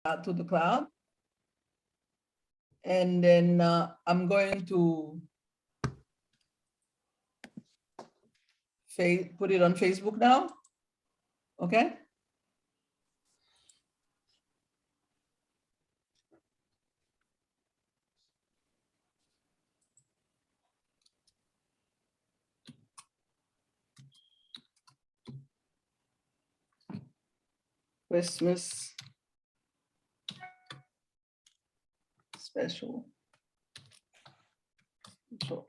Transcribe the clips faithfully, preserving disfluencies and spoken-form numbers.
uh, to the cloud. And then uh, I'm going to fa- put it on Facebook now. Okay? Christmas special. Special.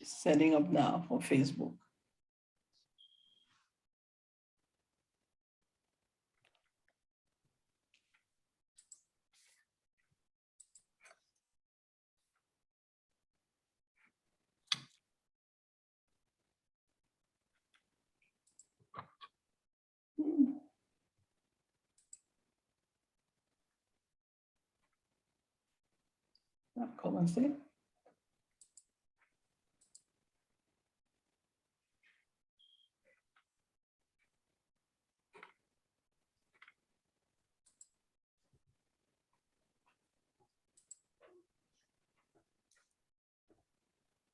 Setting up now for Facebook. N ap kòmanse.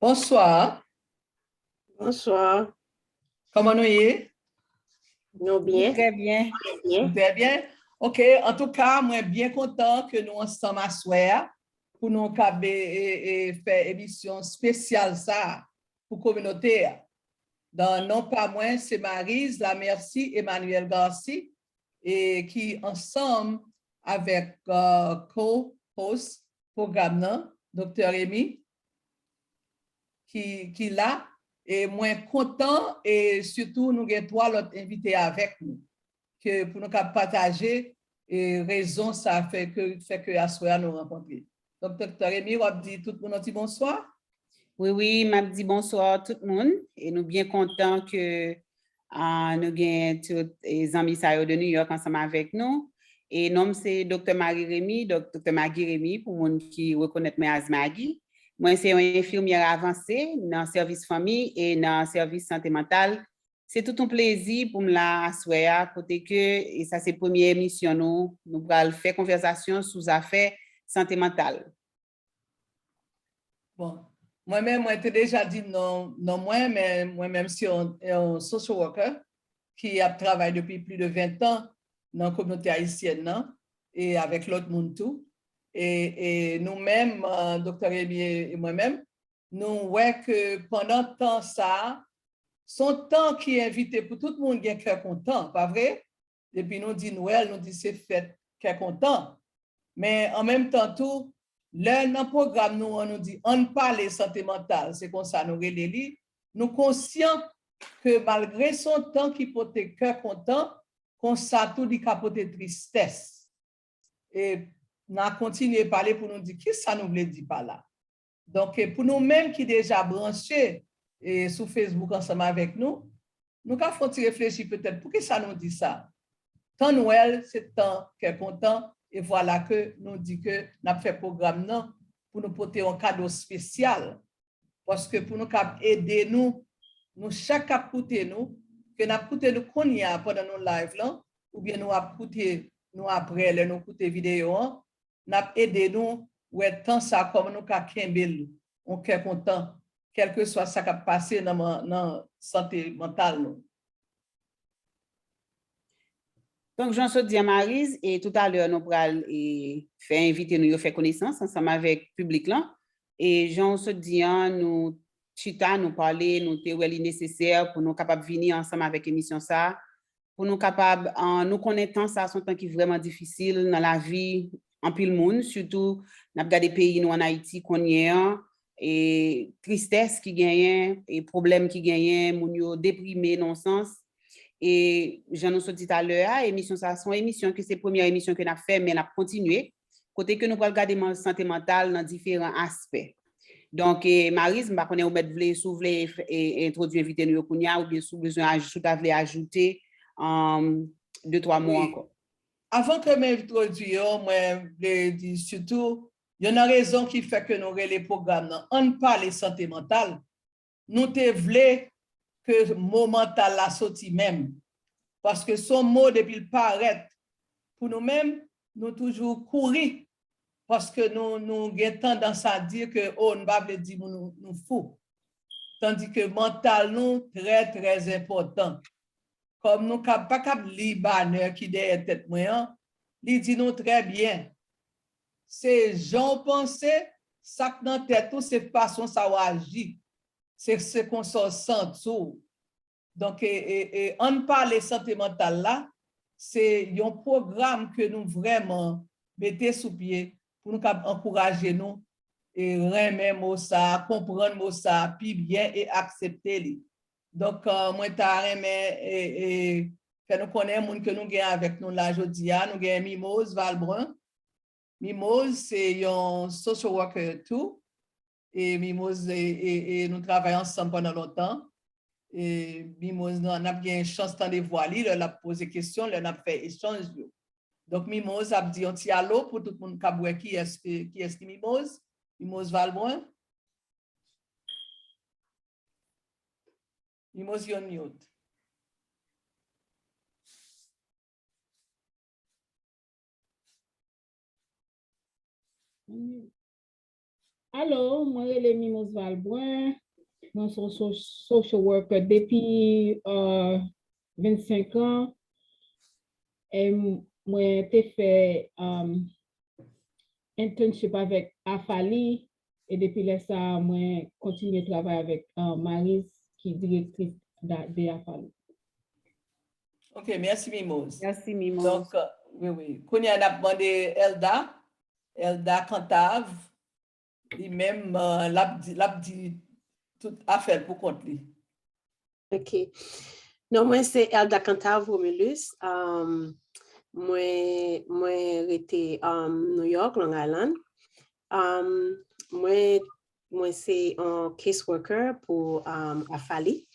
Bonswa. Bonswa. Kòman nou ye? Nou byen. Trè byen. Trè byen. Ok, antouka, mwen byen kontan ke nou ansanm aswè a pou nou kab e, e, e, fè emisyon espesyal sa a pou kominote a. Dan non pa mwen, se Maryse Lamercie Emmanuel Garcy, e ki ansanm avèk uh, co-host pwogram nan, Doktè Remy, ki, ki la. E mwen kontan, e sitou nou gen twa lòt envite avèk nou, ke pou nou kab pataje e rezon sa fè ke, fè ke aswè a nou rankontre. Donk, Doktè Remy, w ap di tout moun yon ti bonswa? Wi, wi, m ap di bonswa tout moun. E nou byen kontan ke ah, nou gen tout e, zanmi sa yo de New York ansanm avèk nou. E non m se Doktè Marie Remy, Dok- Doktè Maggie Remy, pou moun ki rekonèt mwen as Maggie. Mwen se yon enfimyè avanse nan sèvis fanmi e nan sèvis sante mantal. Se tout yon plezi pou m la aswè a, kote ke, e sa se premye emisyon nou, nou pral fè konvèsasyon sou zafè sante mantal. Bon, mwen menm, mwen te deja di non, non mwen, men mwen menm se yon, yon social worker ki ap travay depi plis de ven tan nan kominote ayisyèn nan e avèk lòt moun tou. E, e nou menm, uh, Doktè Remy e, e mwen menm, nou wè ke pandan tan sa a, se yon tan ki envite pou tout moun gen kè kontan, pa vre? Depi nou di Nwèl, nou di se fèt kè kontan. Men an menm tan tou, lè nan pwogram nou an, nou di ann pale sante mantal, se konsa nou rele li, nou konsyan ke malgre se yon tan ki pote kè kontan, konsa tou li ka pote tristès. E n a kontinye pale pou nou di kisa nou vle di pa la. Donk, e pou nou menm ki deja branche e sou Facebook ansanm avèk nou, nou ka fè yon ti reflechi petèt poukisa nou di sa. Tan Nwèl, se tan kè kontan, e vwala ke nou di ke n ap fè pwogram nan pou nou pote yon kado espesyal. Paske pou nou kab ede nou, nou chak k ap koute nou, ke n ap koute nou kounye a pandan nou live lan, oubyen nou ap koute nou apre lè nou koute videyo an, n ap ede nou wè tan sa kòman nou ka kenbe l yon kè kontan, kèlkeswa sa k ap pase nan, nan sante mantal nou. Donk, jan w sot di an, Maryse, e toutalè nou pral e, fè envite nou yo fè konesans ansanm avèk piblik lan. E jan w sot di an, nou chita, nou pale, nou te wè li nesesè pou nou kapab vini ansanm avèk emisyon sa a, pou nou kapab, an, nou konnen tan sa a se yon tan ki vrèman difisil nan lavi anpil moun, sitou n ap gade peyi nou ann Ayiti kounye an, e tristès ki genyen, e pwoblèm ki genyen, moun yo deprime nan yon sans. E jan nou sot di talè a, emisyon sa a se yon emisyon ke se premyè emisyon ke n ap fè, men n ap kontinye. Kote ke nou pral gade man- sante mantal nan diferan aspè. Donk, e, Maryse, m pa konnen ou mèt vle, si w vle e, entwodui envite nou yo kounye a, oubyen si w bezwen aj- si w ta vle ajoute um, de twa mo ankò. Avan ke m entwodui yo, mwen vle di sitou, youn nan rezon ki fè ke nou rele pwogram nan Ann Pale Sante Mantal, nou te vle ke mo mantal la soti menm. Paske se yon mo, depi l parèt, pou nou menm, nou toujou kouri. Paske nou, nou gen tandans a di ke, o, nou pa vle di moun nou, nou fou. Tandike mantal nou trè, trè enpòtan. Kòm nou kab, pa kab li banè ki dèyè tèt mwen an, li di nou trè byen. Se jan w panse, sa k nan tèt ou, se fason sa w aji. Se, se konsa w santi w. Donk, e, e, e, Ann Pale Sante Mantal la, se yon pwogram ke nou vrèman mete sou pye pou nou kab ankouraje nou e renmen mo sa a, konprann mo sa a pi byen e aksepte li. Donk, e, mwen ta renmen e, e, fè nou konnen moun ke nou gen avèk nou la jodi a, nou gen Mimoz Valbrun. Mimoz se yon social worker tou. E Mimoz, e, e, e nou travay ansanm pandan lontan. E Mimoz, n ap gen chans tande vwa li lè l ap poze kesyon, lè n ap fè echanj yo. Donk, Mimoz ap di yon ti alo pou tout moun k ap wè kiyès, e, kiyès ki Mimoz. Mimoz Valbrun. Mimoz, you on mute. Alo, mwen rele Mimoz Valbrun. Mwen se yon so- social worker depi, euh, vennsenk an. E m- mwen te fè, um, internship avèk Afali, e depi lè sa a, mwen kontinye travay avèk, uh, Maryse, ki direktris da- de Afali. Ok, mèsi Mimoz. Mèsi Mimoz. Donk, wi, wi. Kounye a, n ap mande Elda. Elda Cantave, li menm, uh, l ap di, l ap di tout afè l pou kont li. Ok. Non mwen se Elda Cantave Romulus. Um, mwen, mwen rete, um, New York, Long Island. Um, mwen, mwen se yon caseworker pou, um, Afali,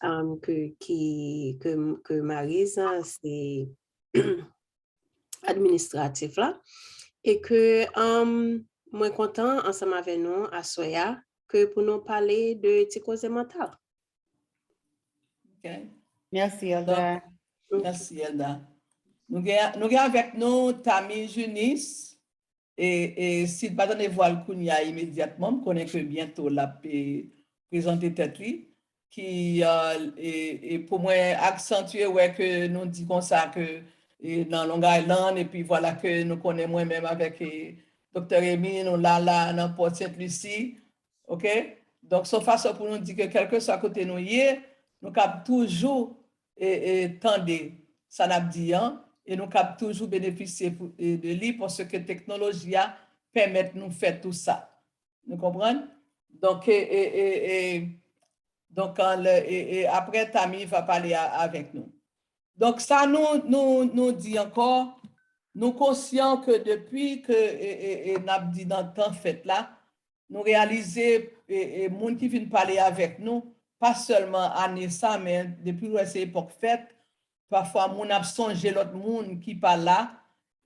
um, ke, ki, ke, ke Maryse se administratif la. E ke, um, mwen kontan ansanm avè nou aswè a, ke pou nou pale de ti koze mantal. Ok. Mèsi, Elda. Donk, mèsi, Elda. Nou gen, nou gen avèk nou Tami Junis. E, e si l pa tande vwa l kounye a imedyatman, m konnen ke byento l ap, e, prezante tèt li. Ki, e, e, e pou mwen aksantye, wè ke nou di konsa ke, e, nan Long Island, epi vwala ke nou konnen mwen menm avèk, e, Doktè Remy, nou la, la, nan Port Saint Lucie, ok? Donk, se yon fason pou nou di ke kèlkeswa kote nou ye, nou kab toujou, e, e, tande sa n ap di an, e nou kab toujou benefisye pou, e, de li, paske teknoloji a pèmèt nou fè tou sa. Nou konprann? Donk, e, e, e, e, donk, an, lè, e, e, aprè, Tami va pale a- avèk nou. Donk, sa nou, nou, nou di ankò, nou konsyan ke depi ke, e, e, e, n ap di nan tan fèt la, nou reyalize, e, e, moun ki vin pale avèk nou, pa sèlman ane sa, men depi w wè se epòk fèt, pafwa moun ap sonje lòt moun ki pa la,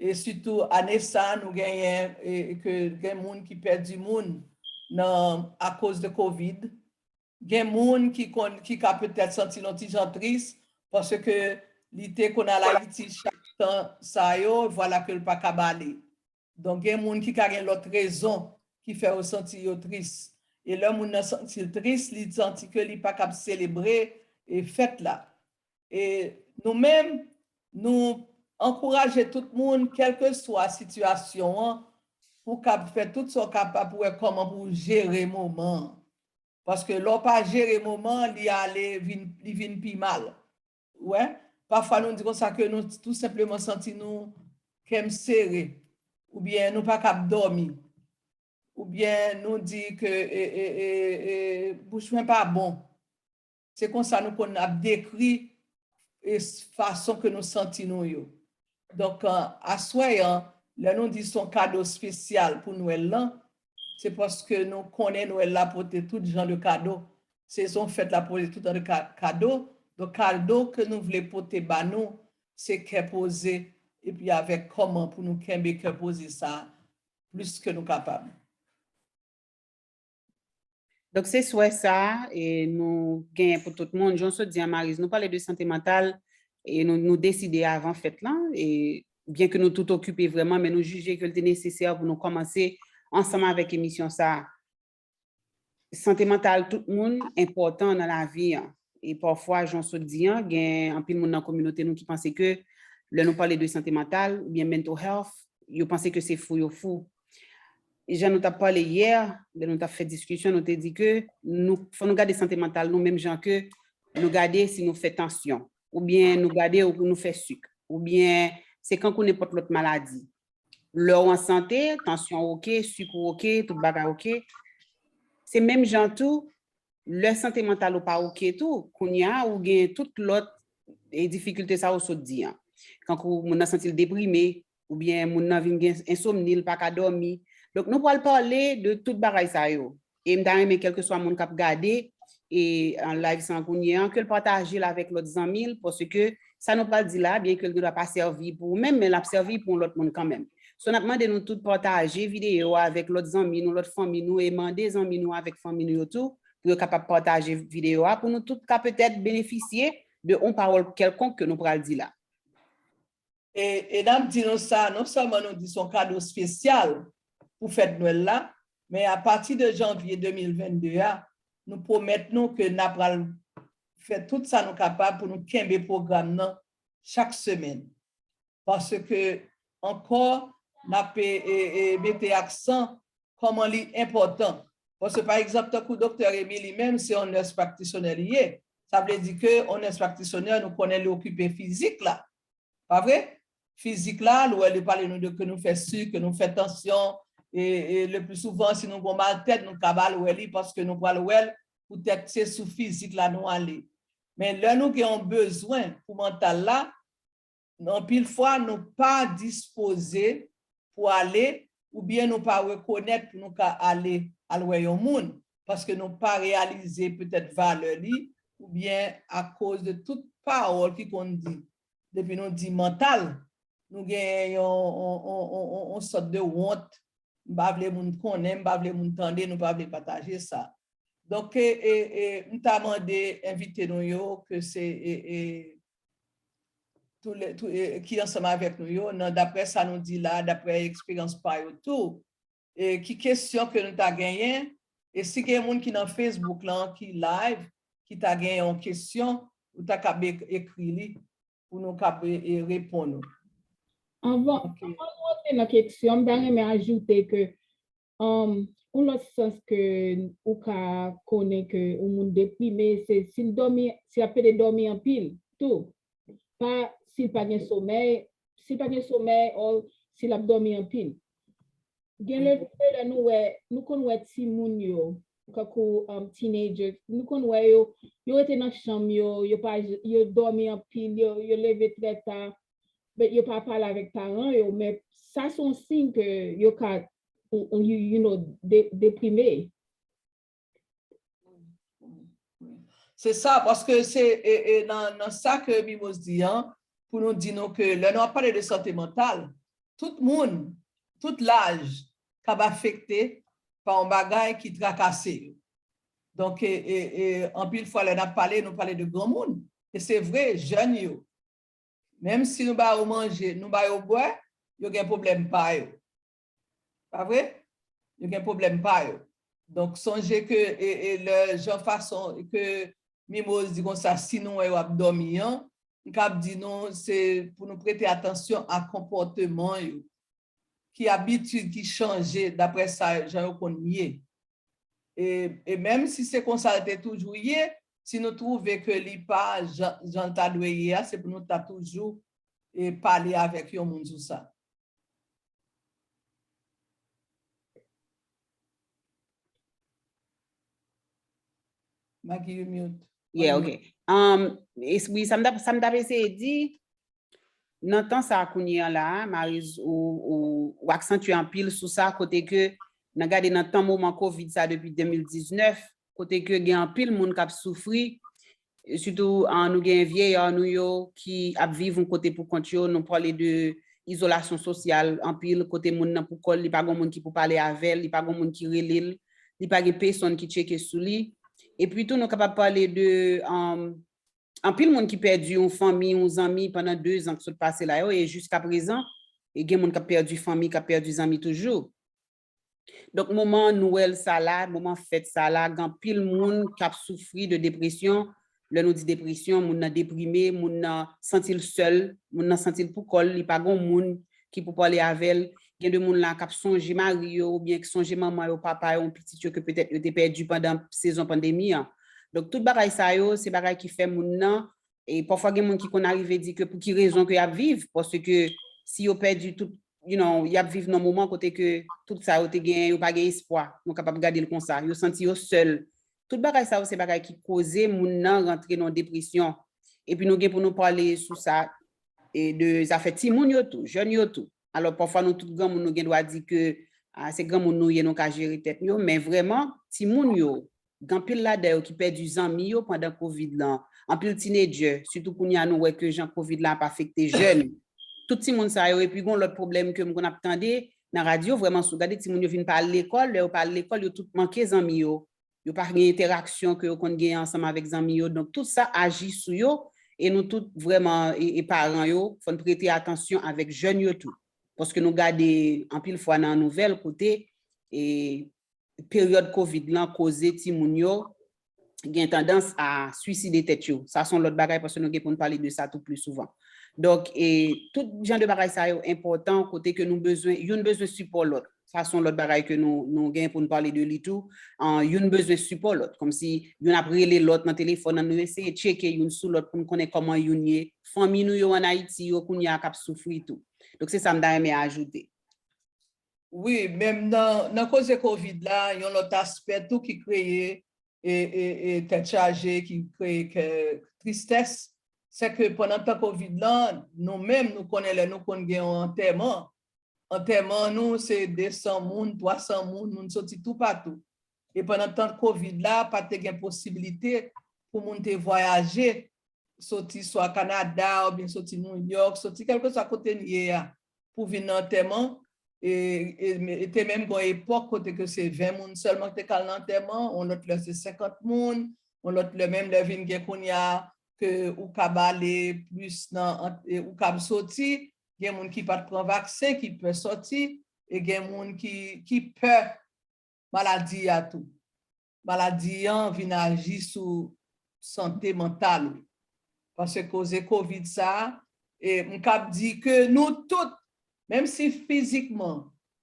e sitou ane sa, nou genyen, e, ke gen moun ki pèdi moun nan, akoz de kovid. Gen moun ki konn, ki ka petèt santi l yon ti jan tris, paske li te konn al Ayiti chak tan sa yo, vwala ke l pa kab ale. Donk, gen moun ki ka gen lòt rezon ki fè yo santi yo tris. E lè moun nan santi l tris, li santi ke li pa kab selebre, e, fèt la. E nou menm, nou ankouraje tout moun, kèlkeswa sitiyasyon an, pou kab fè tout sa w kapab pou wè kòman pou w jere moman an. Paske lè w pa jere moman an, li ale vin, li vin pi mal. Ou wè? Pafwa nou di konsa ke nou tou senpleman santi nou kè m sere, oubyen nou pa kab dòmi, oubyen nou di ke, e, e, e, e, bouch mwen pa bon. Se konsa nou konn ap dekri, e, fason ke nou santi nou yo. Donk, e, aswè an, lè nou di se yon kado espesyal pou Nwèl lan, se paske nou konnen Nwèl la pote tout jan de kado. Sezon fèt la pote tout jan de ka- kado. Donk, kado ke nou vle pote ba nou, se kè poze, epi avèk kòman pou nou kenbe kè poze sa plis ke nou kapab. Donk, se swè sa e nou genyen pou tout moun. Jan w sot di an, Marise, nou pale de sante mantal e nou, nou deside avan fèt lan. E byen ke nou tout okipe vrèman, men nou jije ke l te nesesè pou nou kòmanse ansanm avèk emisyon sa a. Sante mantal tout moun enpòtan nan lavi an. E pafwa, jan w sot di an, gen anpil moun nan kominote nou ki panse ke lè nou pale de sante mantal oubyen mental health, yo panse ke se fou yo fou. Jan nou t ap pale yè, lè nou t ap fè diskisyon, nou te di ke nou, fò nou gade sante mantal nou menm jan ke nou gade si nou fè tansyon, oubyen nou gade ou nou fè sik, oubyen se kankou nenpòt lòt maladi. Lè w an sante, tansyon w oke, sik ou oke, tout bagay oke. Se menm jan tou, lè sante mantal ou pa oke tou, kounye a ou gen tout lòt e difikilte sa ou sot di an. Kankou moun nan santi l deprime, oubyen moun nan vin gen ensomni, l pa ka dòmi. Donk, nou pral pale de tout bagay sa yo. E m ta renmen kèlkeswa moun k ap gade e an live sa an kounye an, ke l pataje l avèk lòt zanmi l, paske sa nou pral di la, byen ke l gendwa pa sèvi pou ou menm, men l ap sèvi pou yon lòt moun kanmenm. So, n ap mande nou tout pataje videyo a avèk lòt zanmi nou, lòt fanmi nou, e mande zanmi nou avèk fanmi nou yo tou, pou yo kapab pataje videyo a, pou nou tout ka petèt benefisye de yon pawòl kèlkonk ke nou pral di la. E, e n ap di nou sa, non sèlman nou di se yon kado espesyal pou fèt Nwèl la, men apati de janvye de mil vennde a, nou pwomèt nou ke n ap pral fè tout sa nou kapab pou nou kenbe pwogram nan chak semèn. Paske, ankò, n ap e, e, e, mete aksan kòman li enpòtan. Paske, pa egzanp, tankou Doktè Remy li menm, se yon nurse practitioner li ye. Sa vle di ke yon nurse practitioner, nou konnen li okipe fizik la. Pa vre? Fizik la, l wè li pale nou de ke nou fè sik, ke nou fè tansyon, e, e le pli souvan, si nou gon mal tèt, nou ka al wè li paske nou pral wè l, poutèt se sou fizik la nou ale. Men lè nou gen yon bezwen pou mantal la, anpil fwa nou pa dispoze pou ale, oubyen nou pa rekonèt pou nou ka ale al wè yon moun, paske nou pa reyalize petèt valè li, oubyen akoz de tout pawòl ki konn di. Depi nou di mantal, nou gen yon, yon, yon, yon, yon sòt de wont. M pa vle moun konnen, m pa vle moun tande, nou pa vle pataje sa. Donk, e, e, e, m ta mande envite nou yo, ke se, e, e, tou le, tou, e, ki ansanm avèk nou yo, nan, daprè sa nou di la, daprè eksperyans pa yo tou, e, ki kesyon ke nou ta genyen, e si gen moun ki nan Facebook lan, ki live, ki ta gen yon kesyon, ou ta kab ek-, ekri li pou nou kab, e, e, reponn ou. Anvan, anvan nou antre nan kesyon, m ta renmen ajoute ke, um, yon lòt sans ke ou ka konnen ke yon moun deprime, se si l dòmi, si l ap pede dòmi anpil tou. Pa si l pa gen somèy, si l pa gen somèy, o si l ap dòmi anpil. Gen lè, gen lè nou wè, nou konn wè timoun yo, kankou, um, teenager, nou konn wè yo, yo rete nan chanm yo, yo pa, yo dòmi anpil, yo, yo leve trè ta, but yo pa pale avèk paran yo, men sa se yon siy ke yo ka, you, you know, de, deprime. Se sa, paske se, e, e, nan, nan sa ke Mimos di an, pou nou di nou ke lè nou ap pale de sante mantal, tout moun, tout laj, kab afekte pa yon bagay ki trakase yo. Donk, e, e, e, anpil fwa, lè n ap pale, nou pale de granmoun. E se vre, jèn yo. Menm si nou ba yo manje, nou ba yo bwè, yo gen pwoblèm pa yo. Pa vre? Yo gen pwoblèm pa yo. Donk, sonje ke, e, e, lè jan fason ke Mimos di konsa, si nou wè yo ap dòmi an, m kab di nou, se pou nou prete atansyon a konpòteman yo, ki abitid ki chanje daprè sa jan yo konn ye. E, e menm si se konsa l te toujou ye, si nou twouve ke li pa jan, jan l ta dwe ye a, se pou nou ta toujou, e, pale avèk yon moun sou sa. Maggie, you mute. Yeah, ok. Um, es-, wi, sa m t ap, sa m t ap eseye di, nan tan sa a kounye a la, Marise, ou, ou, ou aksantye anpil sou sa, kote ke, nan gade nan tan moman kovid sa depi de mil diznèf, kote ke gen anpil moun k ap soufri, sitou, ah, nou gen vyeyè nou yo ki ap viv yon kote pou kont yo, nou pale de izolasyon sosyal anpil, kote moun nan pou kò l, li pa gen moun ki pou pale avè l, li pa gen moun ki rele l, li pa gen pèsonn ki tcheke sou li. Epi tou, nou kapab pale de, um, anpil moun ki pèdi yon fanmi, yon zanmi pandan de zan ki sot pase la yo, e jiska prezan, e gen moun k ap pèdi fanmi, k ap pèdi zanmi toujou. Donk, moman Nwèl sa la, moman fèt sa la, gen anpil moun k ap soufri de depresyon. Lè nou di depresyon, moun nan deprime, moun nan santi l sèl, moun nan santi l pou kò l, li pa gen moun ki pou pale avè l. Gen de moun la k ap sonje mari yo, oubyen k sonje manman yo, papa yo, yon pitit yo ke petèt yo te pèdi pandan sezon pandemi an. Donk, tout bagay sa yo, se bagay ki fè moun nan, e pafwa gen moun ki konn arive di ke pou ki rezon ke y ap viv, paske si yo pèdi tout, you know, y ap viv nan moman kote ke tout sa yo te genyen, yo pa gen espwa. Nou kapab gade l konsa. Yo santi yo sèl. Tout bagay sa yo se bagay ki koze moun nan rantre nan depresyon. Epi nou gen pou nou pale sou sa, e de zafè timoun yo tou, jèn yo tou. Alò, pafwa nou tout granmoun, nou gen dwa di ke, ah, se granmoun nou ye, nou ka jere tèt nou, men vrèman, timoun yo, gen anpil ladan yo ki pèdi zanmi yo pandan kovid lan. Anpil tinedjè, sitou kounye a nou wè ke jan kovid la ap afekte jèn. Tout timoun sa yo, epi gen lòt pwoblèm ke m konn ap tande nan radyo, vrèman, si w gade timoun yo vin pa al lekòl, lè yo pa al lekòl, yo tout manke zanmi yo. Yo pa gen entèraksyon ke yo konn genyen ansanm avèk zanmi yo. Donk, tout sa aji sou yo, e nou tout vrèman, e, e paran yo, fò n prete atansyon avèk jèn yo tou. Paske nou gade anpil fwa nan nouvèl kote, e, peryòd kovid lan koze timoun yo gen tandans a swiside tèt yo. Sa se yon lòt bagay, paske nou gen pou n pale de sa tou pli souvan. Donk, e, tout jan de bagay sa yo enpòtan, kote ke nou bezwen, youn bezwen sipò lòt. Sa se yon lòt bagay ke nou, nou gen pou n pale de li tou. An, youn bezwen sipò lòt. Kòmsi youn ap rele lòt nan telefòn nan, nou eseye tcheke youn sou lòt pou n konnen kòman youn ye. Fanmi nou yo ann Ayiti yo kounye a k ap soufri tou. Donk, se sa m ta renmen ajoute. Wi, menm nan, nan koze kovid la, yon lòt aspè tou ki kreye e, e, e tèt chaje, ki kreye kè tristès, se ke pandan tan kovid lan, nou menm, nou konnen lè nou konn gen yon antèman, antèman nou, se de san moun, twa san moun, moun soti toupatou. E pandan tan kovid la, pa te gen posiblite pou moun te vwayaje, soti swa Kanada, oubyen soti Nouyòk, soti kèlkeswa kote n ye a, pou vin nan antèman. E, e, e te menm gen yon epòk kote ke se ven moun sèlman ki te ka al nan antèman, yon lòt lè se senkant moun, yon lòt lè menm lè vin gen kounye a ke ou kab ale plis nan, e ou kab soti, gen moun ki pa t pran vaksen, ki pè sòti, e gen moun ki, ki pè maladi a tou. Maladi an vin aji sou sante mantal ou. Paske koze kovid sa, e m kab di ke nou tout, menm si fizikman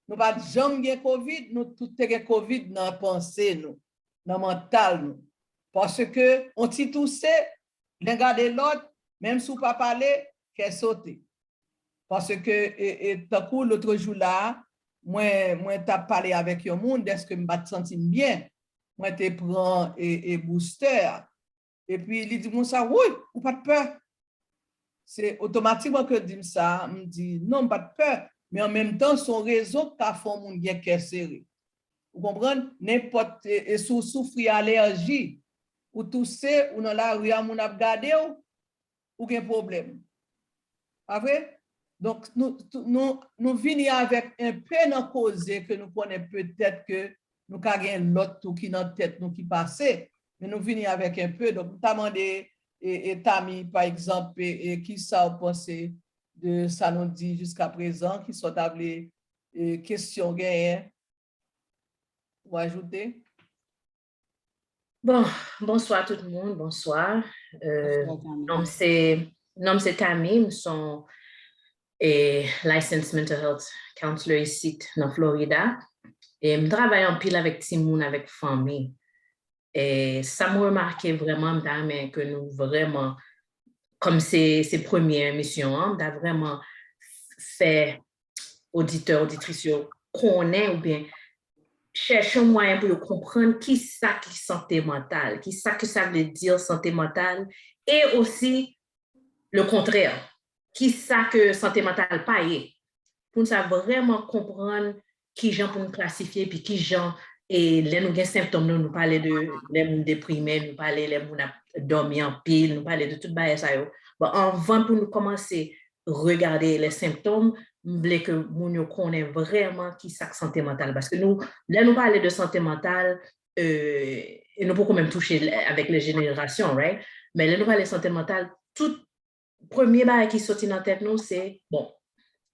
nou pa t janm gen kovid, nou tout te gen kovid nan panse nou, nan mantal nou. Paske on ti touse, len gade lòt, menm si w pa pale, kè sote. Paske, e, e, tankou lotrejou la, mwen, mwen t ap pale avèk yon moun, dèske m pa t santi m byen. Mwen te pran, e, e, boustè a. Epi li di m konsa, wouy, ou pa t pè? Se otomatikman ke l di m sa, m di, non, m pa t pè. Men an menm tan, se yon rezon k ka fè yon moun gen kè sere. Ou konprann? Nenpòt, e, e si w soufri alèji, ou touse, ou nan lari a, moun ap gade w, ou gen pwoblèm. Pa vre? Donk, nou, nou, nou vini avèk enpe nan koze ke nou konnen petèt ke nou ka gen lòt tou ki nan tèt nou ki pase, men nou vini avèk enpe. Donk, m ta mande, e, e Tami, pa egzanp, e, e, kisa w panse de sa nou di jiska prezan, kisa w ta vle, e, kesyon w genyen pou ajoute? Bon, bonswa tout moun, bonswa. Euh, non m se, non m se Tami, m se yon, e, licensed mental health counselor isit nan Florida. E m travay anpil avèk timoun, avèk fanmi. E sa m remake vrèman, m ta renmen ke nou vrèman, kòm se, se premye emisyon an, m ta vrèman fè oditè, oditris yo konnen oubyen chèche yon mwayen pou yo konprann kisa ki sante mantal, kisa ke sa vle di sante mantal, e osi le kontrè, kisa ke sante mantal pa ye. Pou n sa vrèman konprann kijan pou n klasifye, epi kijan, e lè nou gen senptòm nou, nou pale de lè moun deprime, nou pale lè moun ap dòmi anpil, nou pale de tout bagay sa yo. Bon, anvan pou nou kòmanse regade lè senptòm, m vle ke moun yo konnen vrèman ki sa k sante mantal. Paske nou, lè nou pale de sante mantal, euh, e nou poko menm touche avèk les générations, right? Men lè nou pale sante mantal, tout premye bagay ki soti nan tèt nou, se, bon,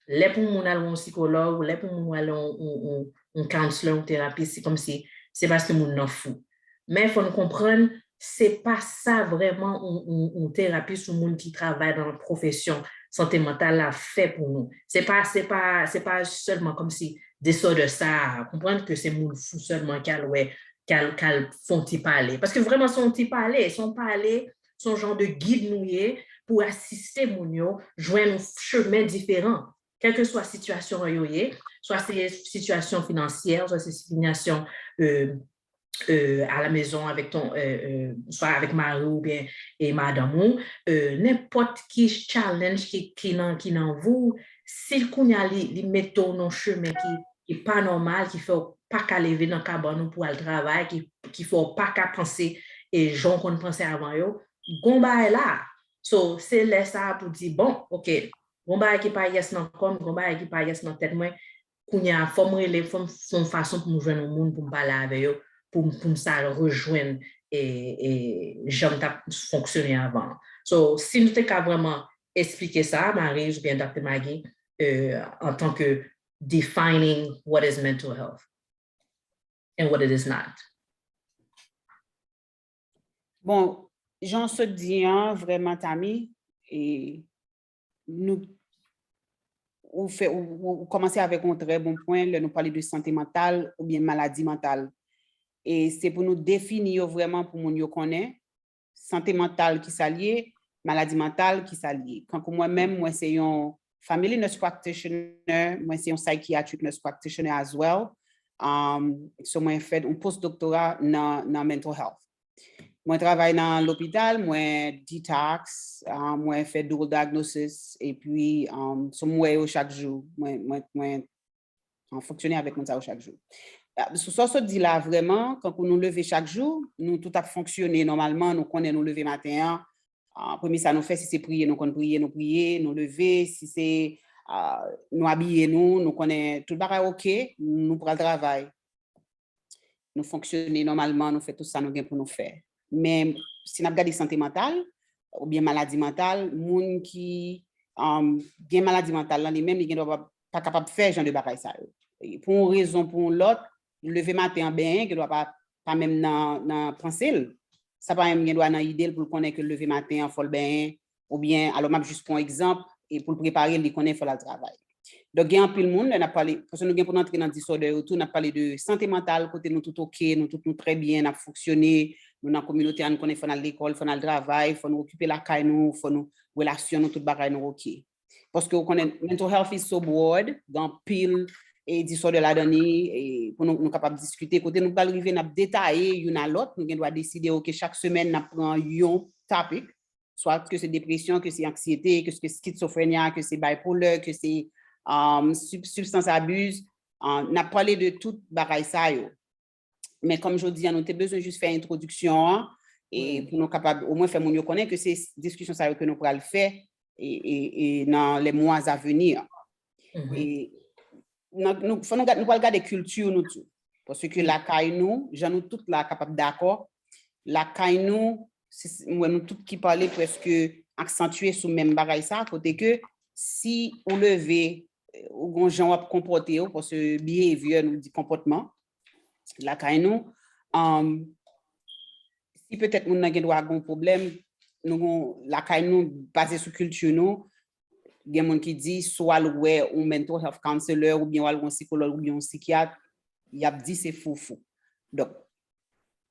lè pou moun al yon sikològ, lè pou moun al yon, yon, yon, yon counselor, yon terapis, se kòmsi se paske moun nan fou. Men fò n konprann, se pa sa vrèman yon, yon, yon terapis, yon moun ki travay nan pwofesyon sante mantal la fè pou nou. Se pa, se pa, se pa sèlman kòmsi disorder sa, konprann ke se moun fou sèlman k al wè, k al, k al fè yon ti pale. Paske vrèman se yon ti pale, se yon pale, se yon jan de gid nou ye pou asiste moun yo jwenn yon chemen diferan. Kèlkeswa sitiyasyon yo ye, swa se sitiyasyon finansyè, swa se sitiyasyon, euh, euh, à la maison avec ton, euh, euh, swa avèk mari ou byen e madanm ou, euh, nenpòt ki challenge ki, ki nan, ki nan vi w, si kounye a li, li mete w nan chemen ki, ki pa nòmal, ki fè w pa ka leve nan kabann ou pou al travay, ki, ki fè w pa ka panse e jan w konn panse avan yo, gon bagay la. So, se lè sa a pou di, bon, ok, gon bagay ki pa yes nan kò m, gon bagay ki pa yes nan tèt mwen, kounye a, fò m rele, fò m fè yon fason pou m jwenn yon moun pou m pale avè yo, pou m, pou m sa rejwenn e, e jan m t ap fonksyone avan. So, si nou te ka vrèman eksplike sa, Marie oubyen Doctor Maggie, euh, antanke defining what is mental health and what it is not. Bon, jan w sot di an, vrèman, Tami, e nou, ou fè, ou, ou, ou kòmanse avèk yon trè bon pwen lè nou pale de sante mantal oubyen maladi mantal. E se pou nou defini yo vrèman pou moun yo konnen sante mantal ki sa l ye, maladi mantal ki sa l ye. Kankou mwen menm, mwen se yon family nurse practitioner, mwen se yon psychiatric nurse practitioner as well. Um, so mwen fè yon post doktora nan, nan mental health. Mwen travay nan lopital, mwen detox, ah, mwen fè dual diagnosis, epi, um, so mwen wè yo chak jou, mwen, mwen, mwen, ah, fonksyone avèk moun sa yo chak jou. Ah, sou sa w sot di la, vrèman, kankou nou leve chak jou, nou tout ap fonksyone nòmalman, nou konnen nou leve maten an, ah, premye sa nou fè, si se priye, nou konn priye, nou priye, nou leve, si se, ah, nou abiye nou, nou konnen tout bagay oke, nou pral travay. Nou fonksyone nòmalman, nou fè tout sa nou gen pou nou fè. Men, si n ap gade sante mantal, oubyen maladi mantal, moun ki, um, gen maladi mantal lan, li menm, li gen dwa pa, pa kapab fè jan de bagay sa yo. E pou yon rezon, pou yon lòt, leve maten an benyen, gen dwa pa, pa menm nan, nan panse l. Sa pa menm gen dwa nan ide l pou l konnen ke leve maten an, fò l benyen, oubyen, alò m ap jis pran yon egzanp, e pou l prepare l, li konnen fò l al travay. Donk, gen anpil moun, lè n ap pale, paske nou gen pou n antre nan disorder yo tou, n ap pale de sante mantal, kote nou tout oke, nou tout nou trè byen, n ap fonksyone, nou nan kominote a, nou konnen fò n al lekòl, fò n al travay, fò nou okipe lakay nou, fò nou, relasyon nou, tout bagay nou oke. Paske ou konnen, mental health is so broad, gen anpil e disorder ladan li, e pou nou, nou kapab diskite, kote nou pral rive, n ap detaye youn a lòt, nou gen dwa deside, oke, chak semèn, n ap pran yon topic, swa ke se depresyon, ke se anksyete, ke se skizofrenya, ke se bipolar, ke se, um, sib-, substance abuse, uh, n ap pale de tout bagay sa yo. Men kòm jodi a, nou te bezwen jis fè entwodiksyon an, e pou nou kapab omwen fè moun yo konnen ke se diskisyon sa yo ke nou pral fè, e, e, e nan les mois à venir. E nan, nou, fò nou gad-, nou pral gade kilti nou tou. Paske lakay nou, jan nou tout la kapab dakò, lakay nou, si, mwen nou tout ki pale prèske aksantye sou menm bagay sa, kote ke si ou leve, ou gon jan w ap konpòte w, paske behavior nou di konpòtman, lakay nou, um, si petèt moun nan gen dwa gon pwoblèm, nou gon, lakay nou, baze sou kilti nou, gen moun ki di, si w al wè yon mental health counselor, oubyen w al wè yon sikològ, oubyen yon sikyat, y ap di se foufou. Donk,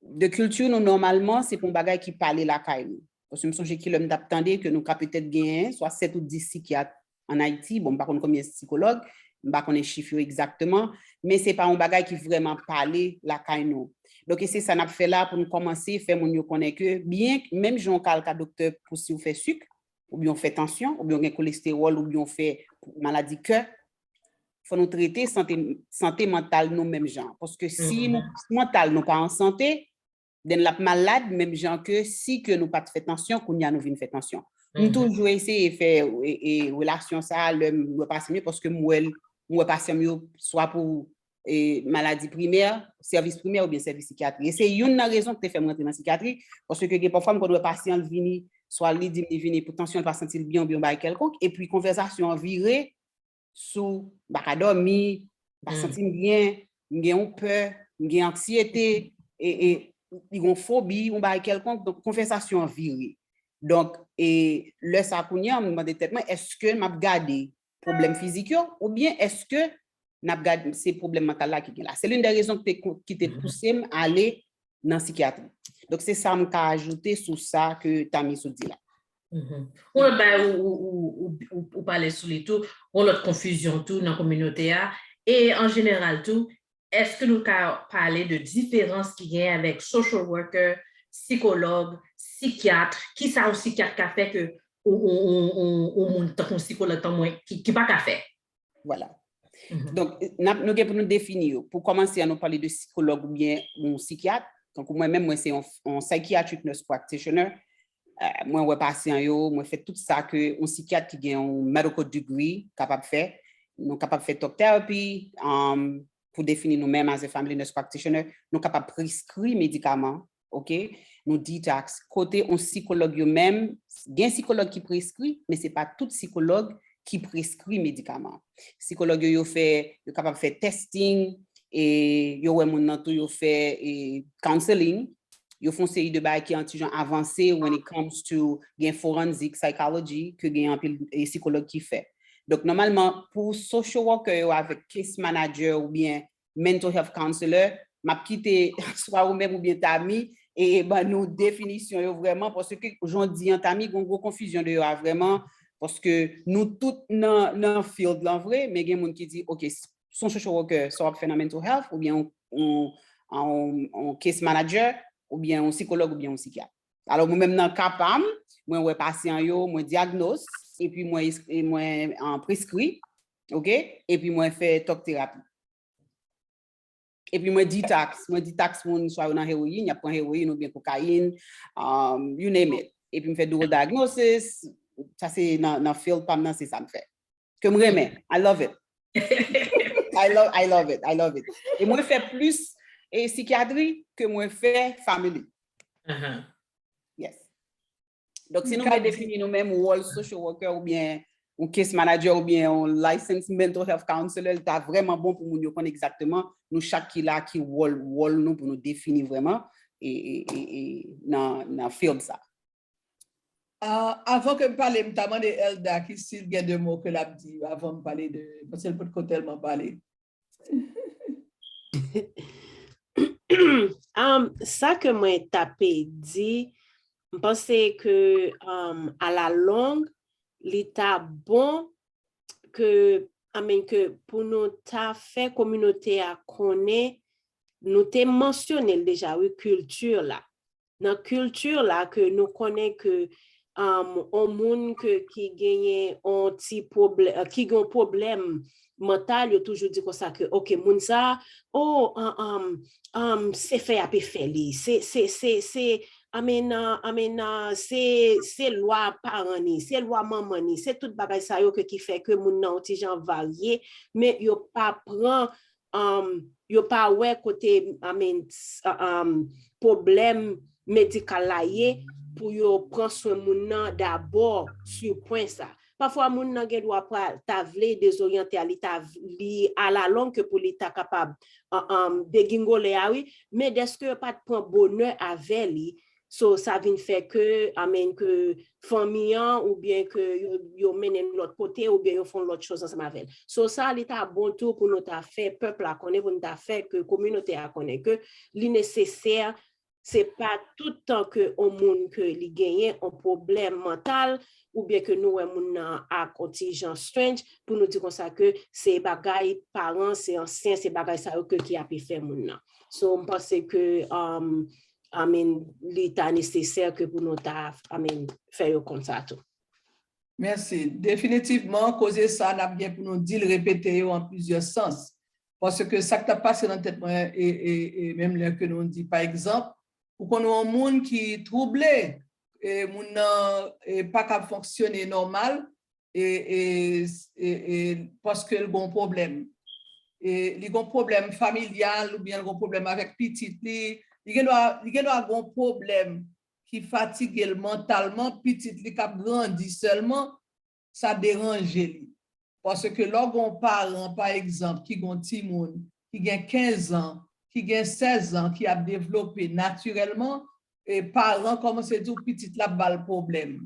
de kilti nou, nòmalman, se pa yon bagay ki pale lakay nou. Paske m sonje ki lè m t ap tande ke nou ka petèt genyen swa sèt ou dis sikyat an Ayiti. Bon, m pa konn konbyen sikològ, m pa konnen chif yo egzakteman, men se pa yon bagay ki vrèman pale lakay nou. Donk, e se sa n ap fè la pou n kòmanse fè moun yo konnen ke byen, menm jan w ka al ka doktè pou si w fè sik, oubyen w fè tansyon, oubyen w gen kolestewòl, oubyen w fè maladi kè, fò nou trete sante, sante mantal nou menm jan. Paske si nou, mantal nou pa an sante, then l ap malad menm jan ke si ke nou pa t fè tansyon, kounye a nou vin fè tansyon. M toujou eseye fè e, e, relasyon sa a lè m wè pasyan m yo, paske m wè, m wè pasyan m yo swa pou e, maladi primè, sèvis primè oubyen sèvis sikyatri. E se youn nan rezon ki te fè m rantre nan sikyatri, paske gen pafwa m konn wè pasyan l vini, swa li di m li vini pou tansyon l pa santi l byen oubyen yon bagay kèlkonk, epi konvèsasyon an vire sou m pa ka dòmi, m pa santi m byen, m gen yon pè, m gen anksyete, e, e, li gen yon fobi, yon bagay kèlkonk, donk konvèsasyon an vire. Donk, e, lè sa kounye a, m mande tèt mwen, èske m ap gade pwoblèm fizik yo, oubyen èske n ap gade se pwoblèm mantal la ki gen la? Se l'une des raisons ki te, ki te pouse m ale nan sikyatri. Donk, se sa m ka ajoute sou sa ke Tami sot di la. Mhm. Yon lòt bagay ou, ou, ou, ou, ou, ou pale sou li tou, yon lòt konfizyon tou nan kominote a, e an jeneral tou, èske nou ka pale de diferans ki gen avèk social worker, sikològ, sikyat, kisa yon sikyat ka fè ke yon, yon, yon, yon, yon moun tankou yon sikològ tankou mwen ki, ki pa ka fè? Vwala. Mhm. Donk, n ap, nou gen pou nou defini yo. Pou kòmanse an, nou pale de sikològ oubyen yon sikyat. Tankou mwen menm, mwen se yon, yon psychiatric nurse practitioner. Euh, mwen wè pasyan yo, mwen fè tout sa ke yon sikyat ki gen yon medical degree kapab fè. Nou kapab fè talk therapy, um, pou defini nou menm as a family nurse practitioner, nou kapab preskri medikaman, ok? Nou detox. Kote yon sikològ yo menm, gen sikològ ki preskri, men se pa tout sikològ ki preskri medikaman. Sikològ yo, yo fè, yo kapab fè testing, e yo wè moun nan tou, yo fè e, counseling, yo fè yon seri de bagay ki an ti jan avanse when it comes to gen forensic psychology, ke gen anpil e, sikològ ki fè. Donk, nòmalman, pou social worker yo avèk case manager oubyen mental health counselor, m ap kite swa ou menm oubyen Tami, e, e ban nou definisyon yo vrèman, paske jan w di an Tami, gen yon gwo konfizyon de yo a vrèman, paske nou tout nan, nan field lan vre, men gen moun ki di, ok, s- se yon social worker, sa w ap fè nan mental health, oubyen yon, yon, yon, yon case manager, oubyen yon sikològ, oubyen yon sikyat. Alò, mwen menm nan ka pa m, mwen wè pasyan yo, mwen diagnose, epi mwen, es- e mwen an preskri, ok? Epi mwen fè talk therapy. Epi mwen detox, mwen detox moun, swa yo nan heroin, y ap pran heroin oubyen kokayin, um, you name it. Epi m fè double diagnosis, sa se nan, nan field pa m nan, se sa m fè. Ke m renmen. I love it. I love, I love it. I love it. E mwen fè plis e, sikyatri ke mwen fè family. Yes. Donk, si nou vle defini nou menm wòl social worker oubyen yon case manager oubyen yon licensed mental health counselor, li ta vrèman bon pou moun yo konn egzakteman nou chak ki la, ki wòl, wòl nou pou nou defini vrèman e, e, e, e nan, nan field sa. Ah, avan ke m pale, m ta mande Elda ki si l gen de mo ke l ap di avan m pale de, paske l potko tèlman pale. Um, sa ke mwen ta pe di, m panse ke um, a la long, li ta bon ke, I mean, ke pou nou ta fè kominote a konnen, nou te mansyone l deja, wi, kilti la. Nan kilti la ke nou konnen ke um, on moun ke, ki genyen on ti pwoblèm, ki gen on pwoblèm mantal, yo toujou di konsa ke, ok, moun sa, oh, um, um, um, se fè y ape fè li, se, se, se, se, I mean, uh, I mean, uh, se, se lwa paran ni, se lwa manman ni, se tout bagay sa yo ke ki fè ke moun nan on ti jan varye, men yo pa pran, um, yo pa wè kote, I mean, um, pwoblèm medikal la ye pou yo pran swen moun nan dabò sou pwen sa. Pafwa moun nan gen dwa pral ta vle dezoryante a, li ta li a la long ke pou li ta kapab um, um, degingole a wi, men dèske yo pa t pran bonè avè li, so sa vin fè ke, I mean, ke fanmi an oubyen ke yo, yo mennen l lòt kote oubyen yo fè yon lòt choz ansanm avè l. So sa li ta bon tou pou nou ta fè pèp la konnen, pou nou ta fè ke kominote a konnen ke li nesesè se pa tout tan ke on moun ke li genyen on pwoblèm mantal oubyen ke nou wè moun nan ak on ti jan strange pou nou di konsa ke se bagay paran, se ansyen, se bagay sa yo ke ki ape fè moun nan. So m panse ke um, I mean, li ta nesesè ke pou nou ta I mean, fè yo konn sa tou. Mèsi. Definitivman, koze sa n ap gen pou nou di l, repete yo an plizyè sans. Paske sa k t ap pase nan tèt mwen, e, e, e menm lè ke nou di, pa egzanp, ou konn yon moun ki twouble, e, moun nan e, pa kab fonksyone nòmal, e, e, e, e, paske l gon pwoblèm. E, li gon pwoblèm familyal oubyen l gon pwoblèm avèk pitit li. Li gendwa, li gendwa gon pwoblèm ki fatige l mantalman, pitit li k ap grandi sèlman, sa deranje li. Paske lè w gen yon paran, pa egzanp, ki gen yon timoun ki gen kenz an, ki gen sèz an, ki ap devlope natirèlman, e paran kòmanse di w pitit la ap ba l pwoblèm.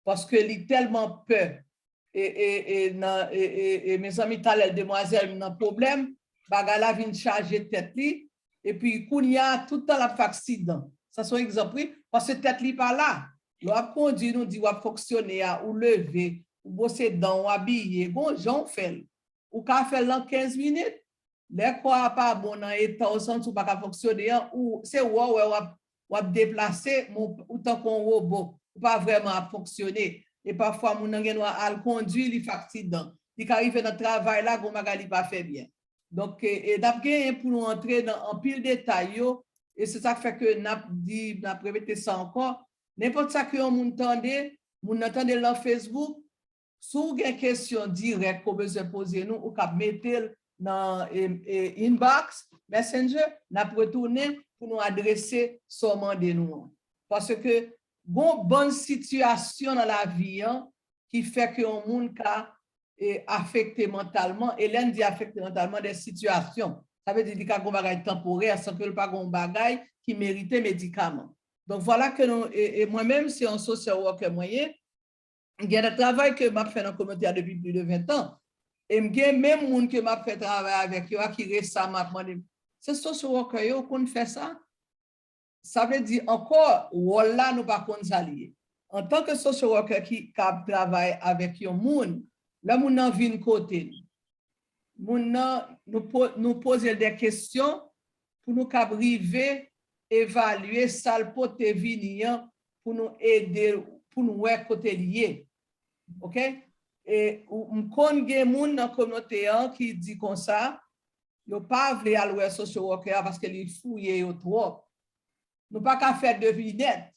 Paske li tèlman pè. E, e, e, nan, e, e, e, mezanmi, talè demwazèl nan pwoblèm, bagay la vin chaje tèt li, epi kounye a, tout tan l ap fè aksidan. Sa se yon egzanp, wi, paske tèt li pa la. Lè w ap kondui, nou di w ap fonksyone a, ou leve, ou bwose dan, ou abiye, gon jan w fè l. Ou ka fè l nan kenz minit. Lè kò a pa bon nan eta w santi w pa ka fonksyone an, ou, se wè w wè w ap, w ap deplase, men w, ou tankou yon wobo, ou pa vrèman ap fonksyone. E pafwa, moun nan gen dwa al kondui, li fè aksidan. Li ka rive nan travay la, gon bagay li pa fè byen. Donk, e, e n ap genyen pou nou antre nan anpil detay yo, e se sa k fè ke n ap di, n ap repete sa ankò, nenpòt sa ke yon moun tande, moun nan tande l nan Facebook, si w gen kesyon dirèk ke w bezwen poze nou, ou kab mete l nan e, e, inbox, messenger, n ap retounen pou nou adrese sa w mande nou an. Paske gon bann sitiyasyon nan lavi an ki fè ke yon moun ka e, afekte mantalman, e lè n di afekte mantalman, de sitiyasyon. Sa vle di li ka gon bagay tanporè san ke l pa gon bagay ki merite medikaman. Donk, vwala ke nou, e, e mwen menm, se yon social worker mwen ye. M gen de travay ke m ap fè nan kominote a depi plis de ven tan. E m gen menm moun ke m ap fè travay avèk yo a ki resaman ap mande m, se social worker yo konn fè sa? Sa vle di ankò, wòl la nou pa konn sa li ye. Antanke social worker ki ka ap travay avèk yon moun, lè moun nan vin kote n, moun nan, nou, po, nou poze l de kesyon pou nou kab rive evalye sa l pote vini an pou nou ede l, pou nou wè kote l ye. Oke? E ou, m konn gen moun nan kominote an ki di konsa, yo pa vle al wè social worker a paske li fouye yo twòp. Nou pa ka fè devinèt.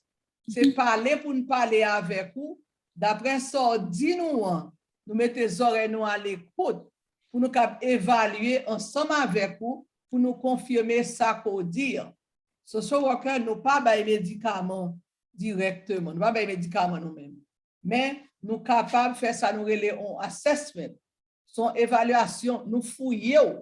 Se pale pou n pale avèk ou, daprè sa w di nou an, nou mete zòrèy nou alekout pou nou kab evalye ansanm avèk ou, pou nou konfime sa ke w di an. Social worker, nou pa bay medikaman dirèkteman, nou pa bay medikaman nou menm. Men, nou kapab fè sa nou rele yon assessment. Se yon evalyasyon, nou fouye w.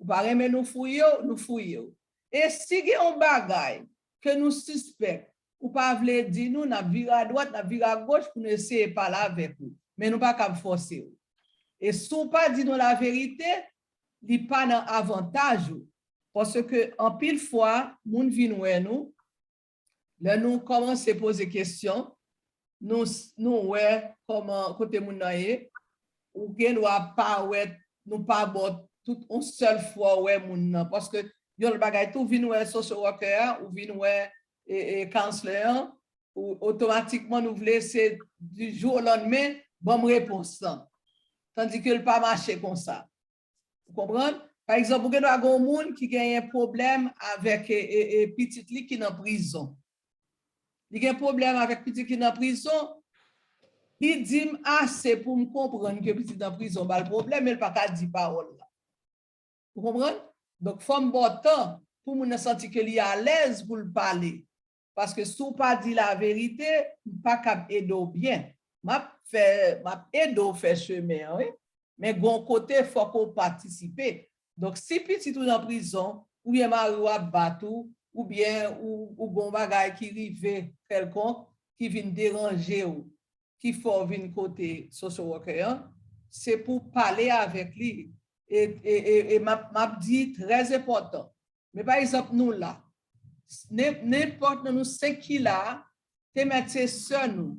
Ou pa renmen nou fouye w, nou fouye w. E si gen yon bagay ke nou sispèk, ou pa vle di nou, n ap vire adwat, n ap vire agoch pou nou eseye pale avèk ou. Men nou pa kab fòse w. E si w pa di nou laverite, li pa nan avantaj ou. Paske anpil fwa, moun vin wè nou, lè nou kòmanse poze kesyon, nou, nou wè kòman, kote moun nan ye, ou gen dwa pa wè, nou pa ba w tout yon sèl fwa w wè moun nan. Paske yon lòt bagay tou, vin wè social worker a, ou vin wè e, e, counselor an, ou otomatikman nou vle se du jour au lendemain, ban m repons lan. Tandike l pa mache konsa. Ou konprann? Pa egzanp, ou gen dwa gen yon moun ki genyen pwoblèm avèk e, e, e, pitit li ki nan prizon. Li gen pwoblèm avèk pitit ki nan prizon. Li di m ase pou m konprann ke pitit nan prizon ba l pwoblèm, men l pa ka di pawòl la. Ou konprann? Donk, fò m ba w tan pou moun nan santi ke li alèz pou l pale. Paske si w pa di laverite, m pa kab ede w byen. M ap fè, m ap ede w fè chemen an, wi. Men gon kote fòk ou patisipe. Donk, si pitit ou nan prizon, oubyen mari w ap bat ou, oubyen ou, ou gon bagay ki rive kèlkonk, ki vin deranje w, ki fè w vin kote social worker an, se pou w pale avèk li. E, e, e, e m ap, m ap di trè enpòtan. Men pa egzanp, nou la. Nen-, nenpòt nan nou senk ki la a, te mèt se sè nou,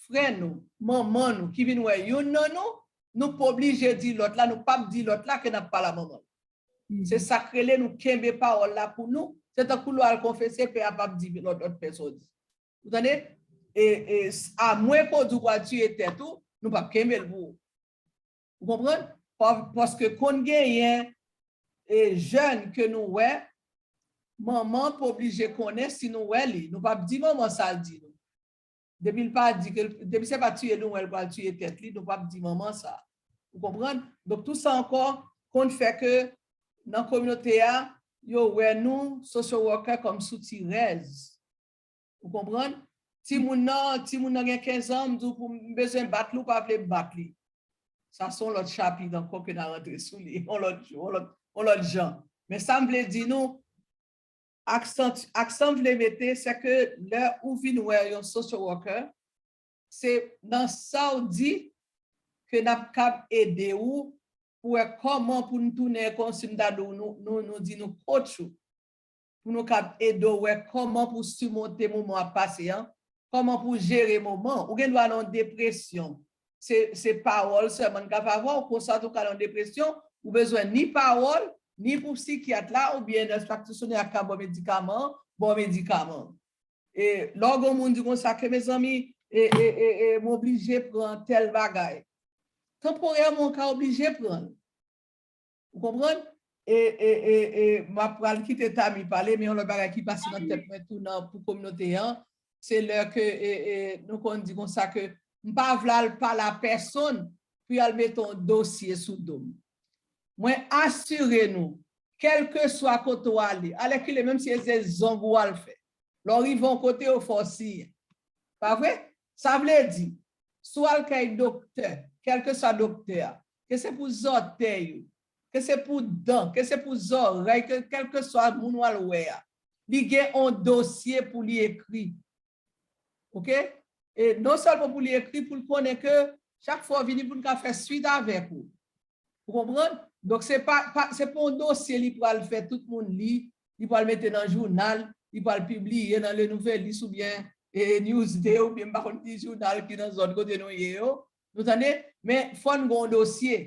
frè nou, manman nou, ki vin wè youn nan nou, nou pa oblije di lòt la, nou p ap di lòt la ke n ap pale a manman l. Se sa k rele nou kenbe pawòl la pou nou. Se tankou lè w al konfese, pè a p ap di lòt, lòt pè sa w di. Ou tande? E, e, s-, amwen ke w di w pral tiye tèt ou, nou p ap kenbe l pou ou. Ou konprann? Pa-, paske konn genyen e jèn ke nou wè, manman pa oblije konnen si nou wè li. Nou p ap di manman sa l di nou. Depi l pa di ke, depi se pa tiye nou wè l pral tiye tèt li, nou p ap di manman sa. Ou konprann? Donk, tou sa ankò konn fè ke nan kominote a, yo wè nou, social worker, kòm soutirèz. Ou konprann? Timoun nan, timoun nan gen kenz an, m di w pou m bezwen bat li, ou pa vle m bat li. Sa se yon lòt chapit ankò ke n a rantre sou li, yon lòt jou, yon lòt, yon lòt jan. Men sa m vle di nou, aksan, aksan m vle mete, se ke lè ou vin wè yon social worker, se nan sa w di ke n ap kab ede w pou wè kòman pou n tounen, kòmsi m ta di w, nou, nou, nou di nou coach ou, pou nou kab ede w wè kòman pou simonte moman w ap pase an, kòman pou jere moman. Ou gen dwa nan yon depresyon. Se, se pawòl sèlman n ka pa ba w, konsa tou ka nan yon depresyon, ou bezwen ni pawòl, ni pou sikyat la, oubyen nèse praktisyonè a ka ba w medikaman, ba w medikaman. E lè w gen yon moun di konsa ke, mezanmi, e, e, e, e, m oblije pran tèl bagay. Tanporèman, w ka oblije pran l. Ou konprann? E, e, e, e, m ap pral kite Tami pale, men yon lòt bagay ki pase nan tèt mwen tou nan, pou kominote an, se lè ke, e, e, nou konn di konsa ke m pa vle al pale a pèsonn pou y al mete yon dosye sou do m. Mwen asire nou, kèlkeswa kote w ale, alèkile, menm si se zong ou al fè, lè w rive yon kote, yo fè w siyen. Pa vre? Sa vle di, si w al kay doktè, kèlkeswa doktè a, ke se pou zòtèy ou, ke se pou dan, ke se pou zòrèy, ke kèlkeswa moun w al wè a, li gen yon dosye pou li ekri. Oke? E non sèlman pou li ekri, pou l konnen ke chak fwa w vini, pou n ka fè swit avèk ou. Ou konprann? Donk, se pa, pa, se pa yon dosye li pral fè tout moun li, li pral mete nan jounal, li pral pibliye nan Le Nouvelliste oubyen, e, Newsday oubyen m pa konn ki jounal ki nan zòn kote nou ye yo. Nou tande? Men fò n gen yon dosye.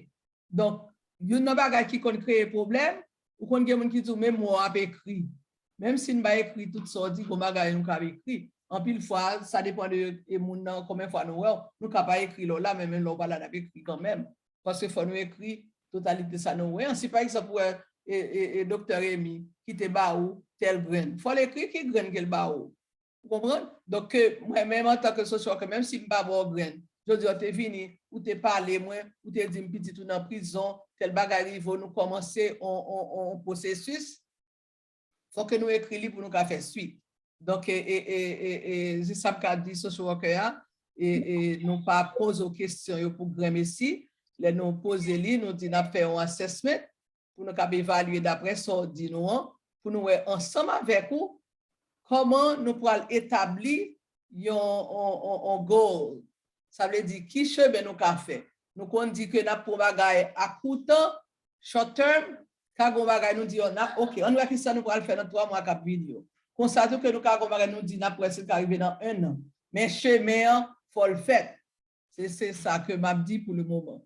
Donk, youn nan bagay ki konn kreye pwoblèm, ou konn gen moun ki di w menm w ap ekri. Menm si n pa ekri tout sa w di, gon bagay nou kab ekri. Anpil fwa, sa depann de, e, moun nan, konbyen fwa nou wè w, nou ka pa ekri lè w la, men menm lè w pa la, n ap ekri kanmenm. Paske fò nou ekri totalite sa nou wè an. Si pa egzanp, ou wè, e, e, e, Doktè Remy ki te ba ou tèl grenn, fò l ekri ki grenn ke l ba ou. Ou konprann? Donk, ke mwen menm antanke social worker, menm si m pa ba w grenn, jodi a w te vini, ou te pale mwen, ou te di m pitit ou nan prizon, tèl bagay rive w, nou kòmanse on, on, on, on pwosesis, fò ke nou ekri li pou nou ka fè swit. Donk, e, e, e, e, e, se sa m ka di social worker a, e, e, nou pa poze w kesyon yo pou granmesi, lè nou poze li, nou di n ap fè yon assessment, pou nou kab evalye daprè sa w di nou an, pou nou wè ansanm avèk ou, kòman nou pral etabli yon, on, on, on goal. Sa vle di, ki chemen nou ka fè? Nou konn di ke n ap pran bagay a kou tan, short term, ka gon bagay nou di, oh, n ap, oke, ann wè kisa nou pral fè nan twa mwa k ap vini yo. Konsa tou ke nou ka gon bagay nou di, n ap wè si l ka rive nan en an. Men chemen an, fò l fèt. Se, se sa ke m ap di pou le moman.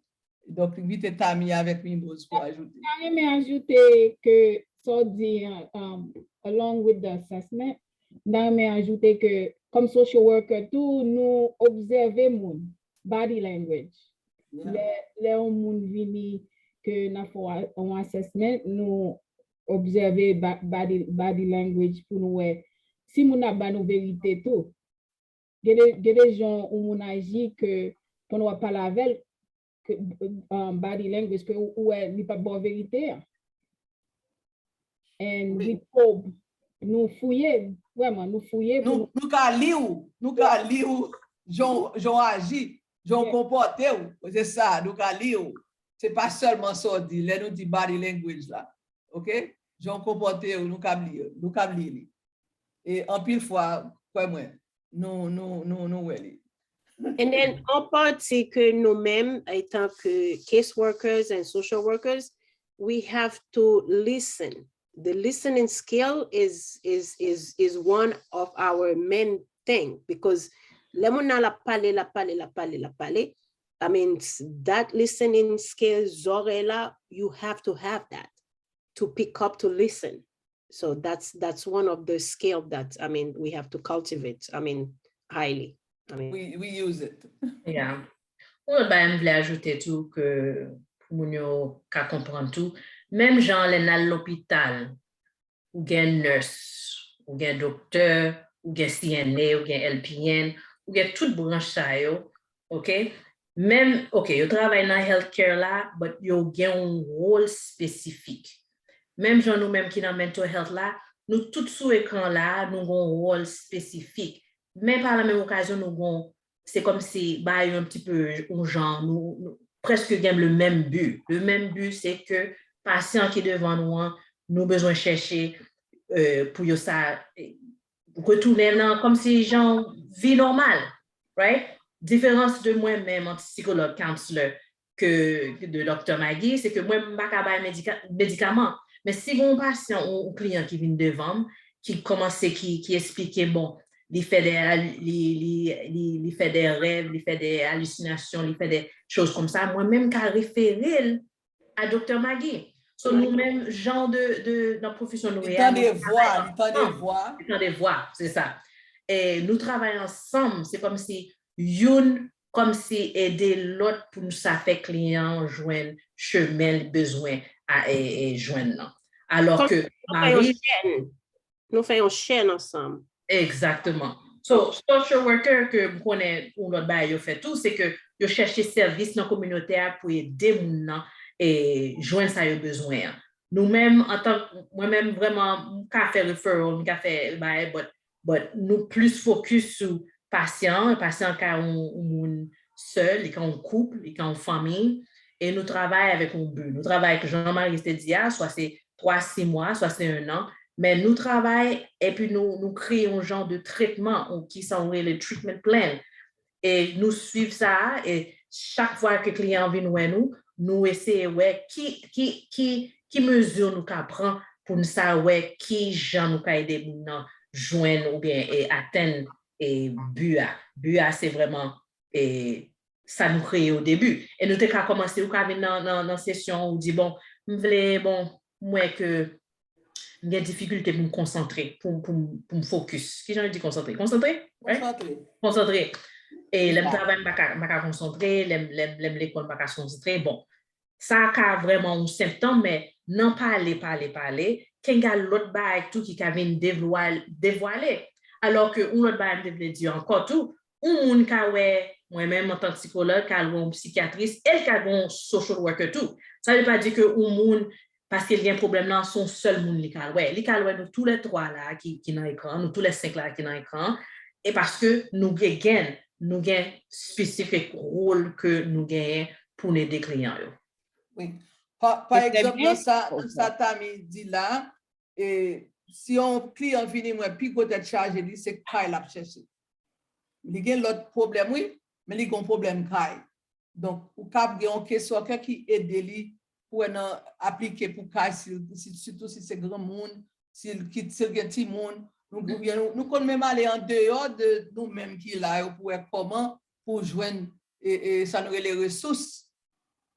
Donk, m kite Tami avèk Mimoz pou ajoute. M ta renmen ajoute ke sa w di, um, along with the assessment, m ta renmen ajoute ke kòm social worker tou, nou obsève moun, body language. Lè, lè yon moun vini ke n ap fè yon assessment, nou obsève ba-, body, body language pou nou wè si moun nan ap ba nou verite tou. Gen de, gen de jan yon moun aji ke pandan w ap pale avè l, ke, um, body language, ke ou, ou wè li p ap ba w verite a. And we probe. Nou fouye, vrèman, nou fouye pou nou, nou ka li w, nou ka li w, jan w, jan w aji, jan w konpòte w, se sa, nou ka li w. Se pa sèlman sa w di, lè nou di body language la, oke? Jan w konpòte w, nou kab li, nou kab li li. E anpil fwa, kwè mwen, nou, nou, nou, nou wè li. And then, an pati ke nou menm, etan ke case workers and social workers, we have to listen. The listening skill is, is, is, is one of our main thing, because lè moun nan l ap pale, l ap pale, l ap pale, l ap pale, I mean, s-, that listening skill, zòrèy la, you have to have that to pick up to listen. So that's, that's one of the skill that, I mean, we have to cultivate, I mean, highly. I mean, we, we use it. Yeah. Yon lòt bagay m vle ajoute tou ke pou moun yo ka konprann tou, menm jan lè n al lopital, ou gen nurse, ou gen doktè, ou gen C N A, ou gen L P N, ou gen tout branch sa yo, ok? Menm, ok, yo travay nan healthcare la, but yo gen yon wòl espesifik. Menm jan nou menm ki nan mental health la, nou tout sou ekran la, nou gen yon wòl espesifik. Men pa la menm okazyon, nou gen, se kòmsi ba yo yon ti pe yon jan, nou, nou prèske gen le menm bi. Le menm bi, se ke pasyan ki devan nou an, nou bezwen chèche euh, pou yo sa eh, retounen nan kòmsi jan vi nòmal, right? Diferans de mwen menm an sikològ, counselor, ke de Doktè Maggie, se ke mwen m pa ka bay medika, medikaman. Men si gen yon pasyan ou yon kliyan ki vin devan m, ki kòmanse, ki, ki eksplike, bon, li fè de, li, li, li, li fè de rèv, li fè de alisinasyon, li fè de choz konsa, mwen menm ka refere l a Doktè Maggie. So, nou menm jan de, de nan pwofesyon nou ye a, nou travay ansanm. Li tande vwa, li tande vwa. Li tande vwa, se sa. E nou travay ansanm, se kòmsi youn, kòmsi ede lòt pou nou sa fè kliyan an jwenn chemen li bezwen a, e, e jwenn nan. Alò ke mari, nou fè yon chèn ansanm. Exactement. So, social worker ke m konnen yon lòt bagay yo fè tou, se ke yo chèche sèvis nan kominote a pou ede moun nan e jwenn sa yo bezwen an. Nou menm, antan, mwen menm vrèman, m ka fè referral, m ka fè bagay, but, but nou plis fokis sou pasyan an, pasyan an ka yon, yon moun sèl, li ka yon koup, li ka yon fanmi, e nou travay avèk yon bi. Nou travay, jan Marie te di a, swa se twa, sis mwa, swa se en an, men nou travay epi nou, nou kreye yon jan de tretman, ou ki sa ou rele treatment plan. E nou swiv sa, e chak fwa ke kliyan an vin wè nou, nou eseye wè ki, ki, ki, ki mezi nou ka pran pou n sa wè ki jan nou ka ede moun nan jwenn oubyen e atenn e bi a. Bi a, se vrèman e sa nou kreye o debi. E nou te ka kòmanse, ou ka vin nan, nan, nan sesyon, ou di, bon, m vle, bon, m wè ke m gen difikilte pou m konsantre, pou, pou, pou m fokis. Ki jan yo di konsantre? Konsantre? Right? Konsantre. Konsantre. E lè m travay, m pa ka, m pa ka konsantre, lè m, lè m, lè m lekòl, m pa ka konsantre. Bon, sa ka vrèman yon senptòm, men nan pale, pale, pale, ken gen lòt bagay tou ki ka vin devwal-, devwale. Alò ke yon lòt bagay m te vle di ankò tou, yon moun ka wè, mwen menm antan ke sikològ, ka al wè yon psikyatris, e l ka gen yon social worker tou. Sa vle pa di ke yon moun, paske l gen pwoblèm nan, se yon sèl moun li ka al wè. Li ka al wè nou toulètwa la ki, ki nan ekran, nou toulèsenk la ki nan ekran, e paske nou gen, gen, nou gen spesifik wòl ke nou genyen pou n ede kliyan yo. Wi. Pa, pa egzanp, nan sa, nan sa Tami di la, e, si yon kliyan vini mwen, pi gwo tèt chaje li, se kay l ap chèche. Li gen lòt pwoblèm, wi, men li gen yon pwoblèm kay. Donk, ou kab gen yon caseworker ki ede li pou wè nan aplike pou kay, si, si, sitou si se granmoun, si l ki, si l gen timoun. Nou, oubyen nou, nou konn menm ale andeyò de nou menm ki la yo pou wè kòman pou jwenn e, e, sa nou rele resous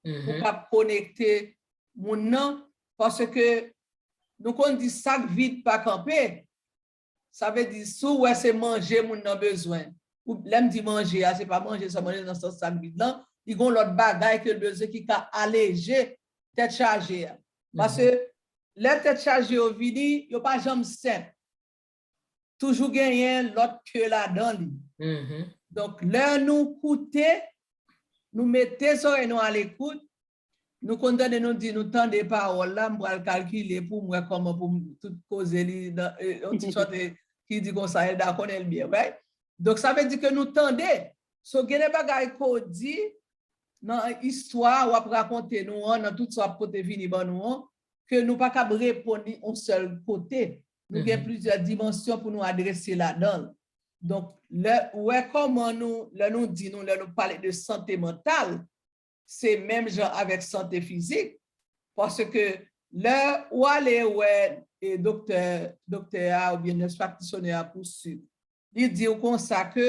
pou kab konekte moun nan, paske nou konn di sak vid pa kanpe. Sa vle di, si w wè se manje moun nan bezwen, ou, lè m di manje a, se pa manje sèlman nan sans sak vid lan, li gen lòt bagay ke l bezwen ki ka aleje tèt chaje a. Paske lè tèt chaje yo vini, yo pa janm senp. Toujou genyen lòt ke ladan li. Donk, lè nou koute, nou mete zòrèy nou alekout, nou konn tande nou di, nou tande pawòl la, m pral kalkile pou m wè kòman pou m tout koze li nan, e, yon ti chante ki di konsa, Elda konnen l byen, right? Donk, sa vle di ke nou tande. So, gen de bagay ke w di nan istwa w ap rakonte nou an, nan tout sa w ap pote vini ban nou an, ke nou pa kab reponn li yon sèl kote. Nou gen plizyè dimansyon pou nou adrese ladan l. Donk, lè, ou wè kòman nou, lè nou di nou, lè nou pale de sante mantal, se menm jan avèk sante fizik, paske lè ou ale wè e doktè, doktè a oubyen nurse practitioner a pou sik, li di w konsa ke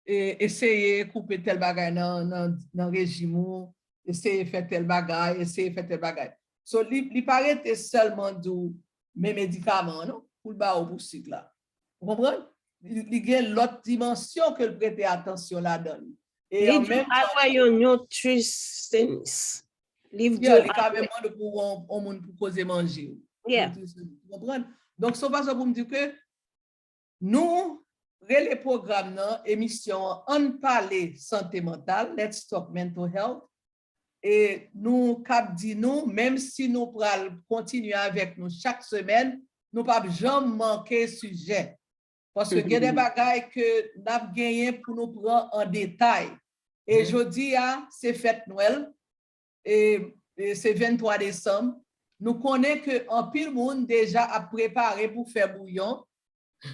e, eseye koupe tèl bagay nan, nan, nan rejim ou, eseye fè tèl bagay, eseye fè tèl bagay. So, li, li pa rete sèlman di w men medikaman an, non, pou l ba w pou sik la. Ou konprann? Li, li gen lòt dimansyon ke l prete atansyon ladan li. E li di w al wè yon nutritionist. Li di w li ka menm mande pou yon, yon moun pou koze manje. Nutritionist. Ou konprann? Donk, se yon fason pou m di ke nou, rele pwogram nan, emisyon an, Ann Pale Sante Mantal, Let's Talk Mental Health. E nou kab di nou, menm si nou pral kontinye avèk nou chak semèn, nou p ap janm manke sijè. Paske gen de bagay ke n ap genyen pou nou pran an detay. E jodi a, se fèt Nwèl, e, e se venntwa desanm. Nou konnen ke anpil moun deja ap prepare pou fè bouyon,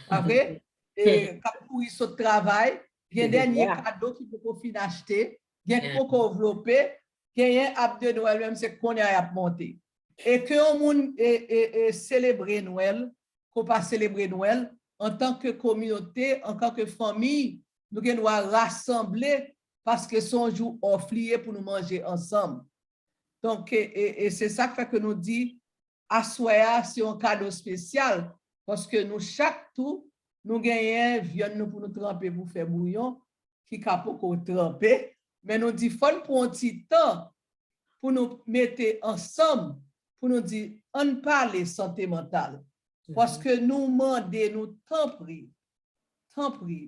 pa vre? E k ap kouri sot travay, gen dènye kado ki poko fin achte, gen k poko vlope, genyen ab de Nwèl menm se kounye a y ap monte. E ke yon moun e, e, e selebre Nwèl, ke w pa selebre Nwèl, antanke kominote, antanke fanmi, nou gen dwa rasanble paske se yon jou off li ye pou nou manje ansanm. Donk, e, e, e se sa k fè ke nou di, aswè a, se yon kado espesyal, paske nou chak tou, nou genyen vyann nou pou nou tranpe pou fè bouyon, ki ka poko tranpe, men nou di fò n pran yon ti tan pou nou mete ansanm, pou nou di, ann pale sante mantal. Paske nou mande nou, tanpri, tanpri,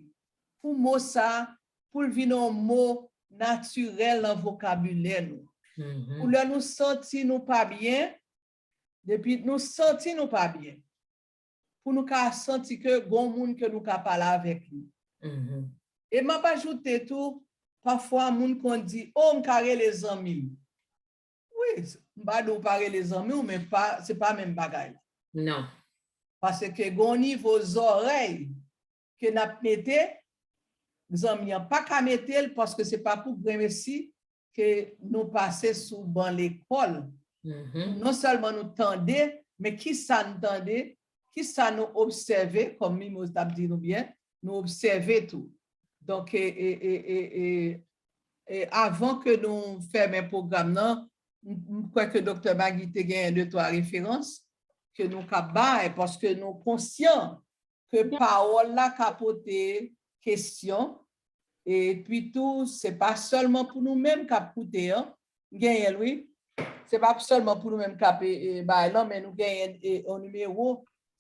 pou mo sa, pou l vin yon mo natirèl nan vokabilè nou. Pou lè nou santi nou pa byen, depi nou santi nou pa byen, pou nou ka santi ke gon moun ke nou ka pale avèk li. E m ap ajoute tou, pafwa moun konn di, o, m ka rele zanmi m. Wi, m pa di w pa rele zanmi w, men pa, se pa menm bagay la. Non. Paske gon nivo zòrèy ke n ap mete, zanmi an pa ka mete l paske se pa pou grenmesi ke nou pase sou ban lekòl. Non sèlman nou tande, men kisa n tande, kisa nou obsève, kòm Mimoz t ap di nou byen, nou obsève tou. Donk, e, e, e, e, e, e avan ke nou fèmen pwogram nan, m, m kwè ke Doktè Maggie te genyen de twa referans ke nou ka bay, paske nou konsyan ke pawòl la ka pote kesyon, epi tou, se pa sèlman pou nou menm k ap koute an, genyen l, wi. Se pa sèlman pou nou menm k ap, e, e, bay lan, men nou genyen, e, yon nimewo,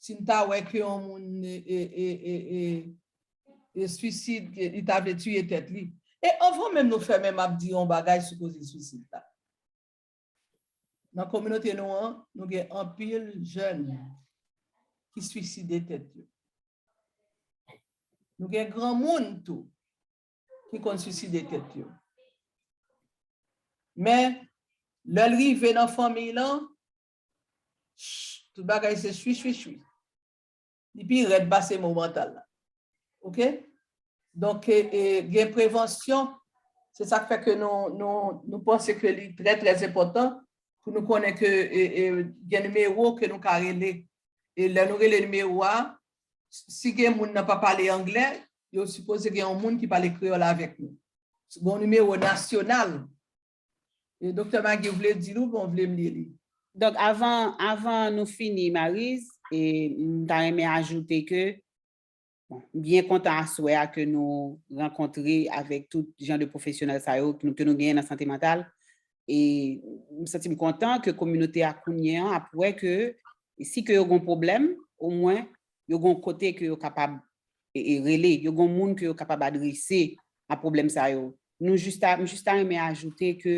si n ta wè ke yon moun, e, e, e, e, e, e swisid, e, li ta vle tiye tèt li. E anvan menm nou fèmen, m ap di yon bagay sou koze swisid la. Nan kominote nou an, nou gen anpil jèn ki swiside tèt yo. Nou gen granmoun tou ki konn swiside tèt yo. Men, lè l rive nan fanmiy lan, ch, tout bagay se chwi, chwi, chwi. Li pi rèd pase mo mantal la. Oke? Donk, e, e, gen prevansyon. Se sa k fè ke nou, nou, nou panse ke li trè, trè enpòtan pou nou konnen ke, e, e, gen nimewo ke nou ka rele. E lè nou rele nimewo a, si gen moun nan pa pale anglè, yo sipoze gen yon moun ki pale kreyòl avèk nou. Gon nimewo nasyonal. E Doktè Maggie, w vle di l oubyen w vle m li li? Donk, avan, avan nou fini, Maryse, e m ta renmen ajoute ke, bon, m byen kontan aswè a ke nou rankontre avèk tout jan de pwofesyonèl sa yo ke nou, ke nou genyen nan sante mantal. E m santi m kontan ke kominote a kounye a ap wè ke si ke yo gon pwoblèm, omwen yo gon kote ke yo kapab e, e rele, yo gon moun ke yo kapab adrese a pwoblèm sa yo. Nou jis ta, m jis ta renmen ajoute ke,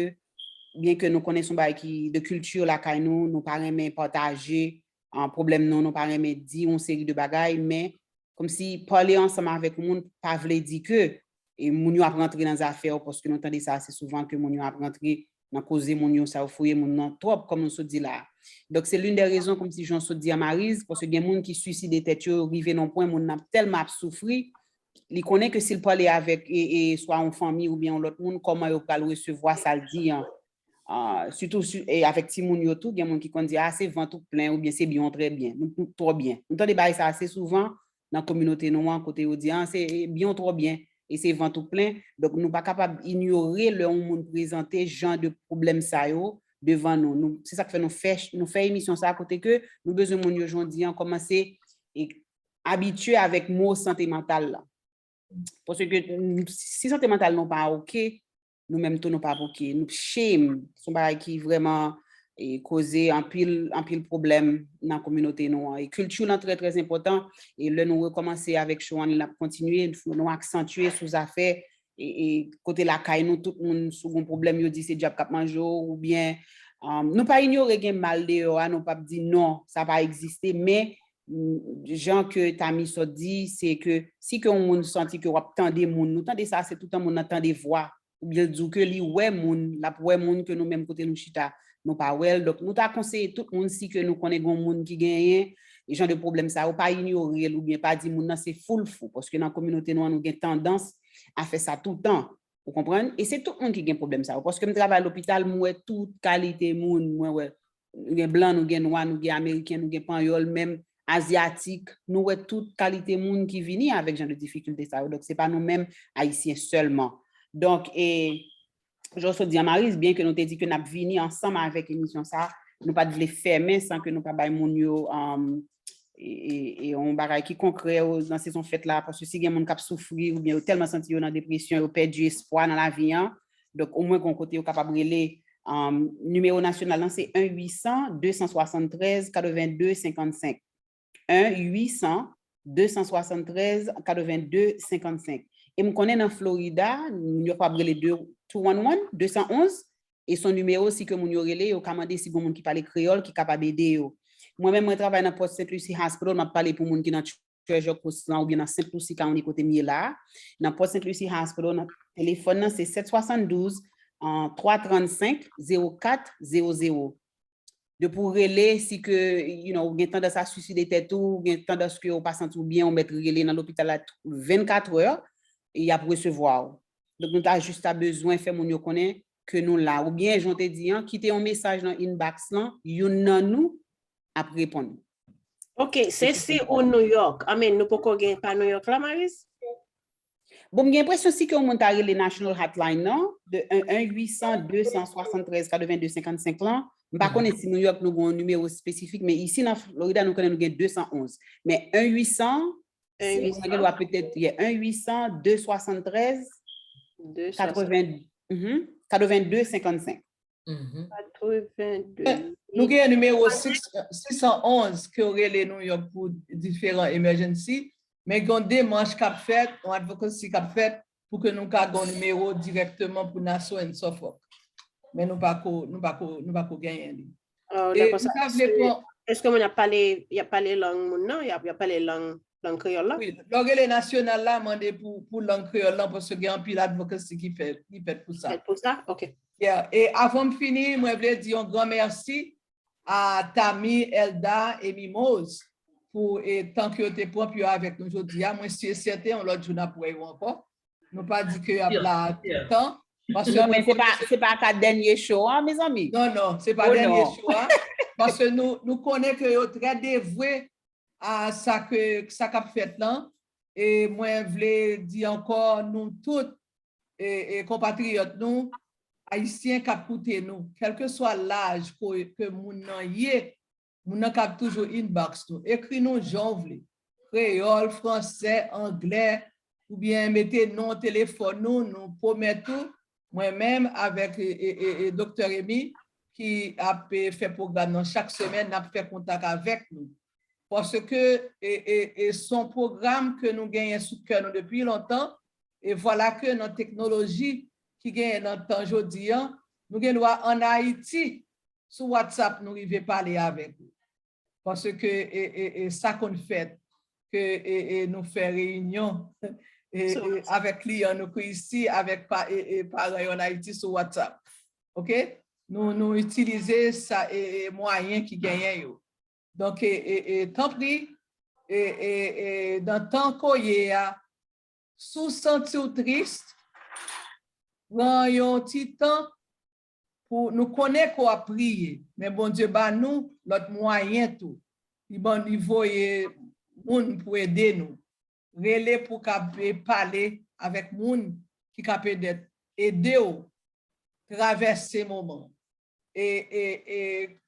byen ke nou konnen se yon bagay ki de kilti lakay nou, nou pa renmen pataje, ah, pwoblèm nou, nou pa renmen di yon seri de bagay, men kòmsi pale ansanm avèk yon moun pa vle di ke, e, moun yo ap rantre nan zafè w, paske nou tande sa ase souvan ke moun yo ap rantre nan koze moun yo, sa yo fouye moun nan twòp, kòm nou sot di la a. Donk, se l'une des raisons, kòmsi jan w sot di a, Maryse, paske gen moun ki swiside tèt yo, rive nan pwen moun nan tèlman ap soufri, li konnen ke si l pale avèk, e, e, swa yon fanmi oubyen yon lòt moun, kòman yo pral resevwa sa l di an. Ah, sitou si, e avèk timoun yo tou, gen moun ki konn di, a, se vant ou k plen, oubyen se byen w trè byen, nou, nou twò byen. Nou tande bagay sa ase souvan nan kominote nou an, kote yo di, a, se, e, byen w twò byen, e se vant ou k plen. Donk, nou pa kapab inyore lè yon moun prezante jan de pwoblèm sa yo devan nou. Nou, se sa k fè nou fè, nou fè emisyon sa a kote ke nou bezwen moun yo jodi an kòmanse e abitye avèk mo sante mantal la. Paske, mm, si sante mantal nou pa oke, nou menm tou nou pa oke. Nou shame. Se yon bagay ki vrèman, e koze anpil, anpil pwoblèm nan kominote nou an. E kilti lan trè, trè enpòtan. E lè nou rekòmanse avèk show an, n ap kontinye, fò nou aksantye sou zafè e, e kote lakay nou, tout moun sou gon pwoblèm, yo di se dyab k ap manje w, oubyen, um, nou pa inyore gen mal deyò a, nou p ap di non, sa pa egziste, men, mm, jan ke Tami sot di, se ke si ke yon moun santi ke w ap tande moun, nou tande sa, se toutan moun nan tande vwa, oubyen l di w ke li wè moun, l ap wè moun ke nou menm kote nou chita, nou pa wè l. Donk, nou ta konseye tout moun, si ke nou konnen gen yon moun ki genyen jan de pwoblèm sa yo, pa inyore l oubyen pa di moun nan se foulfou, paske nan kominote nou an, nou gen tandans a fè sa toutan. Ou konprann? E se tout moun ki gen pwoblèm sa yo. Paske m travay lopital, m wè tout kalite moun. Mwen wè, nou gen blan, nou gen nwa, nou gen ameriken, nou gen panyòl, menm azyatik. Nou wè tout kalite moun ki vini avèk jan de difikilte sa yo. Donk, se pa nou menm ayisyen sèlman. Donk, e, jan w sot di an, Marise, byen ke nou te di ke n ap vini ansanm avèk emisyon sa, nou pa t vle fèmen san ke nou pa bay moun yo, um, e, e, e yon bagay ki konkrè nan sezon fèt la, paske si gen moun k ap soufri oubyen yo tèlman santi yo nan depresyon, yo pèdi espwa nan lavi an, donk omwen gen yon kote yo kapab rele, um, nimewo nasyonal lan se en uit san, de san swasann trèz, katrevenndez, senkannsenk. En uit san, de san swasann trèz, katrevenndez, senkannsenk. E m konnen nan Florida, moun yo kapab rele de, two one one, de san onz, e se yon nimewo, si ke moun yo rele, yo ka mande si gen moun ki pale kreyòl ki kapab ede yo. Mwen menm, mwen travay nan Port Saint Lucie Hospital, m ap pale pou moun ki nan Treasure Coast lan oubyen nan Saint Lucie County kote m ye la. Nan Port Saint Lucie Hospital, nan telefòn nan se sèt swasann douz, twa trannsenk, zewo kat zewo zewo. Depi w rele, si ke, you know, ou gen tandans a swiside tèt ou, ou gen tandans ke ou pa santi w byen, ou mèt rele nan lopital la vennkat è, e y ap resevwa w. Donk, nou ta jis ta bezwen fè moun yo konnen ke nou la. Oubyen, jan w te di an, kite yon mesaj nan inbox lan, youn nan nou ap reponn. Ok, se si ou New York. I mean, nou poko gen pa New York la, Marise? Bon, m gen enpresyon si ke yon moun ta rele National Hotline nan, de en uit san, de san swasann trèz, katrevenndez, senkannsenk lan, m pa konnen si New York nou gen yon nimewo espesifik, men isi nan Florida, nou konnen nou gen de san onz. Men en uit san, si moun nan gen dwa petèt, yeah, en uit san, de swasann trèz, katreven, mhm, katrevenndez, senkannsenk. Mhm. Katrevenndez. Nou gen nimewo sis, sis san onz ke w rele New York pou diferan emergency, men gen yon demach k ap fèt, yon advocacy k ap fèt pou ke nou ka gen yon nimewo dirèkteman pou Nassau and Suffolk. Men nou pa ko, nou pa ko, nou pa ko genyen li. Oh, e dakò, m sa, ta vle pran, èske moun ap pale, y ap pale lang moun nan, y ap, y ap pale lang, lang kreyòl la? Wi, lè w rele nasyonal la, mande pou, pou lang kreyòl lan, paske gen anpil advocacy ki fèt, ki fèt pou sa. Fèt pou sa? Ok. Yeah. E avan m fini, mwen vle di yon gran mèsi a Tami, Elda e Mimoz pou, e, tan ke yo te pran pou yo avèk nou jodi a. Mwen si e sèten, yon lòt jou n ap wè yo ankò. Nou pa di ke y ap la tout tan. Paske non, men se pa, se pa ka dènye show an, mezanmi. Non, non, se pa dènye show an. Paske nou, nou konnen ke yo trè devwe a sa ke, sa k ap fèt lan. E mwen vle di ankò, nou tout, e, e konpatriyòt nou, ayisyen k ap koute nou, kèlkeswa laj ko, ke moun nan ye, moun nan kab toujou inbox nou. Ekri nou jan w vle. Kreyòl, fransè, anglè, oubyen mete non telefòn nou, nou pwomèt ou, mwen menm avèk, e, e, e, e, Doktè Remy, ki ap, e, fè pwogram nan chak semèn, n ap fè kontak avèk nou. Paske, e, e, e, se yon pwogram ke nou genyen sou kè nou depi lontan, e vwala ke nan teknoloji ki genyen nan tan jodi an, nou gen dwa ann Ayiti, sou WhatsApp, nou rive pale avèk ou. Paske, e, e, e, sa konn fèt ke, e, e, nou fè reyinyon, e, e, avèk kliyan nou ki isi, avèk pa, e, e, paran yo ann Ayiti sou WhatsApp. Ok? Nou, nou itilize sa, e, e, mwayen ki genyen yo. Donk, e, e, e, tanpri, e, e, e, nan tan ke w ye a, si w santi w tris, pran yon ti tan pou nou konnen ke w ap priye, men Bondye ba nou lòt mwayen tou. Li ban, li voye moun pou ede nou. Rele pou kab pale avèk moun ki ka petèt ede w travèse moman. E, e, e,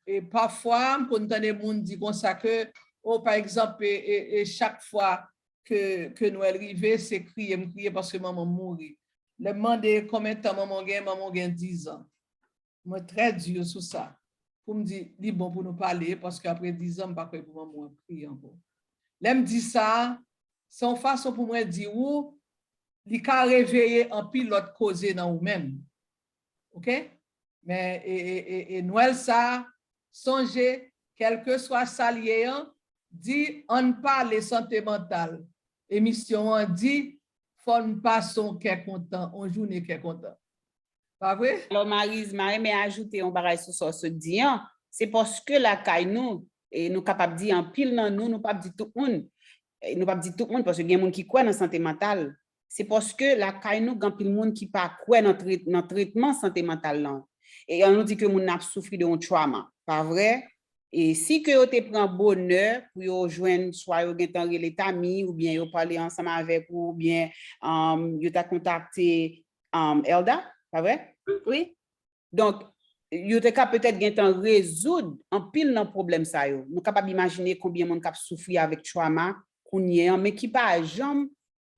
e pafwa, m konn tande moun di konsa ke, o, pa egzanp, e, e, e chak fwa ke, ke Nwèl rive, se kriye m kriye paske manman m mouri. Lè m mande konbyen tan manman w gen, manman w gen diz an. Mwen trè di sou sa. pou m di, li bon pou nou pale, paske apre diz an, m pa kwè pou manman w ap kriye ankò. Lè m di sa, se yon fason pou mwen di ou, li ka reveye anpil lòt koze nan ou menm. Oke? Men, e, e, e, e Nwèl sa, sonje, kèlkeswa sa l ye an, di, ann pale sante mantal. Emisyon an di, fò n pase yon kè kontan, yon jounen kè kontan. Pa vre? Alò, Maryse, m a renmen ajoute yon bagay sou sa w sot di an. Se paske lakay nou, e nou kapab di anpil nan nou, nou p ap di tout moun, e nou p ap di tout moun, paske gen moun ki kwè nan sante mantal. Se paske lakay nou, gen anpil moun ki pa kwè nan, tret, nan tretman sante mantal lan. E an nou di ke moun nan ap soufri de yon trauma, pa vre? E si ke yo te pran bonè pou yo jwenn, swa yo gentan rele Tami, oubyen yo pale ansanm avèk ou, oubyen um, yo ta kontakte um, Elda, pa vre? Wi. Donk, yo te ka petèt gentan rezoud anpil nan pwoblèm sa yo. Nou kapab imajine konbyen moun k ap soufri avèk trauma kounye an, men ki pa janm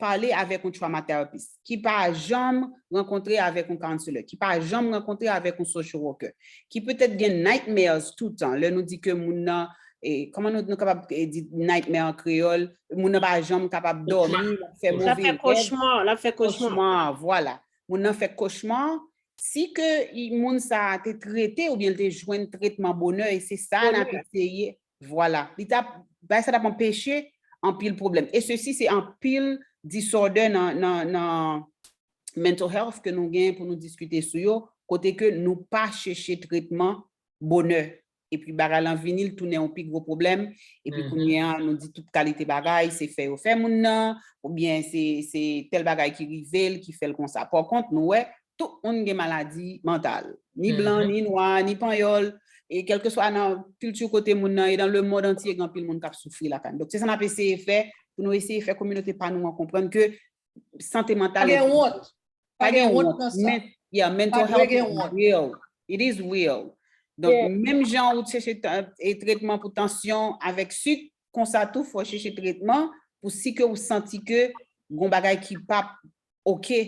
pale avèk yon trauma therapist, ki pa janm rankontre avèk yon counselor, ki pa janm rankontre avèk yon social worker, ki petèt gen nightmares toutan. Lè nou di ke moun nan, e, kòman nou, nou kapab e, di nightmare an kreyòl, moun nan pa janm kapab dòmi, l ap fè move rèv. L ap fè kochma, l ap fè kochma. Kochma, vwala. Moun nan fè kochma, si ke moun sa a te trete oubyen l te jwenn tretman bonè, e se sa n ap eseye, vwala. Li t ap, bagay sa t ap anpeche anpil pwoblèm. E sesi se anpil disorder nan, nan, nan mental health ke nou gen pou nou diskite sou yo, kote ke nou pa chèche tretman bonè. Epi bagay lan vini, l tounen yon pi gwo pwoblèm. Epi kounye a, nou di tout kalite bagay, se fè yo fè moun nan, oubyen se, se tèl bagay ki rive l, ki fè l konsa. Pakont, nou wè, tout moun gen maladi mantal. Ni blan, ni nwa, ni panyòl, e kèlkeswa nan kilti kote moun nan ye, dans le monde entier, gen anpil moun k ap soufri lakay nou. Donk, se sa n ap eseye fè, pou nou eseye fè kominote pa nou an konprann ke sante mantal. Pa gen wont. Pa gen wont nan sa. Yeah, mental health is real. It is real. Donk, menm jan ou chèche e tretman pou tansyon avèk sik, konsa tou, fò chèche tretman pou si ke ou santi ke gon bagay ki p ap oke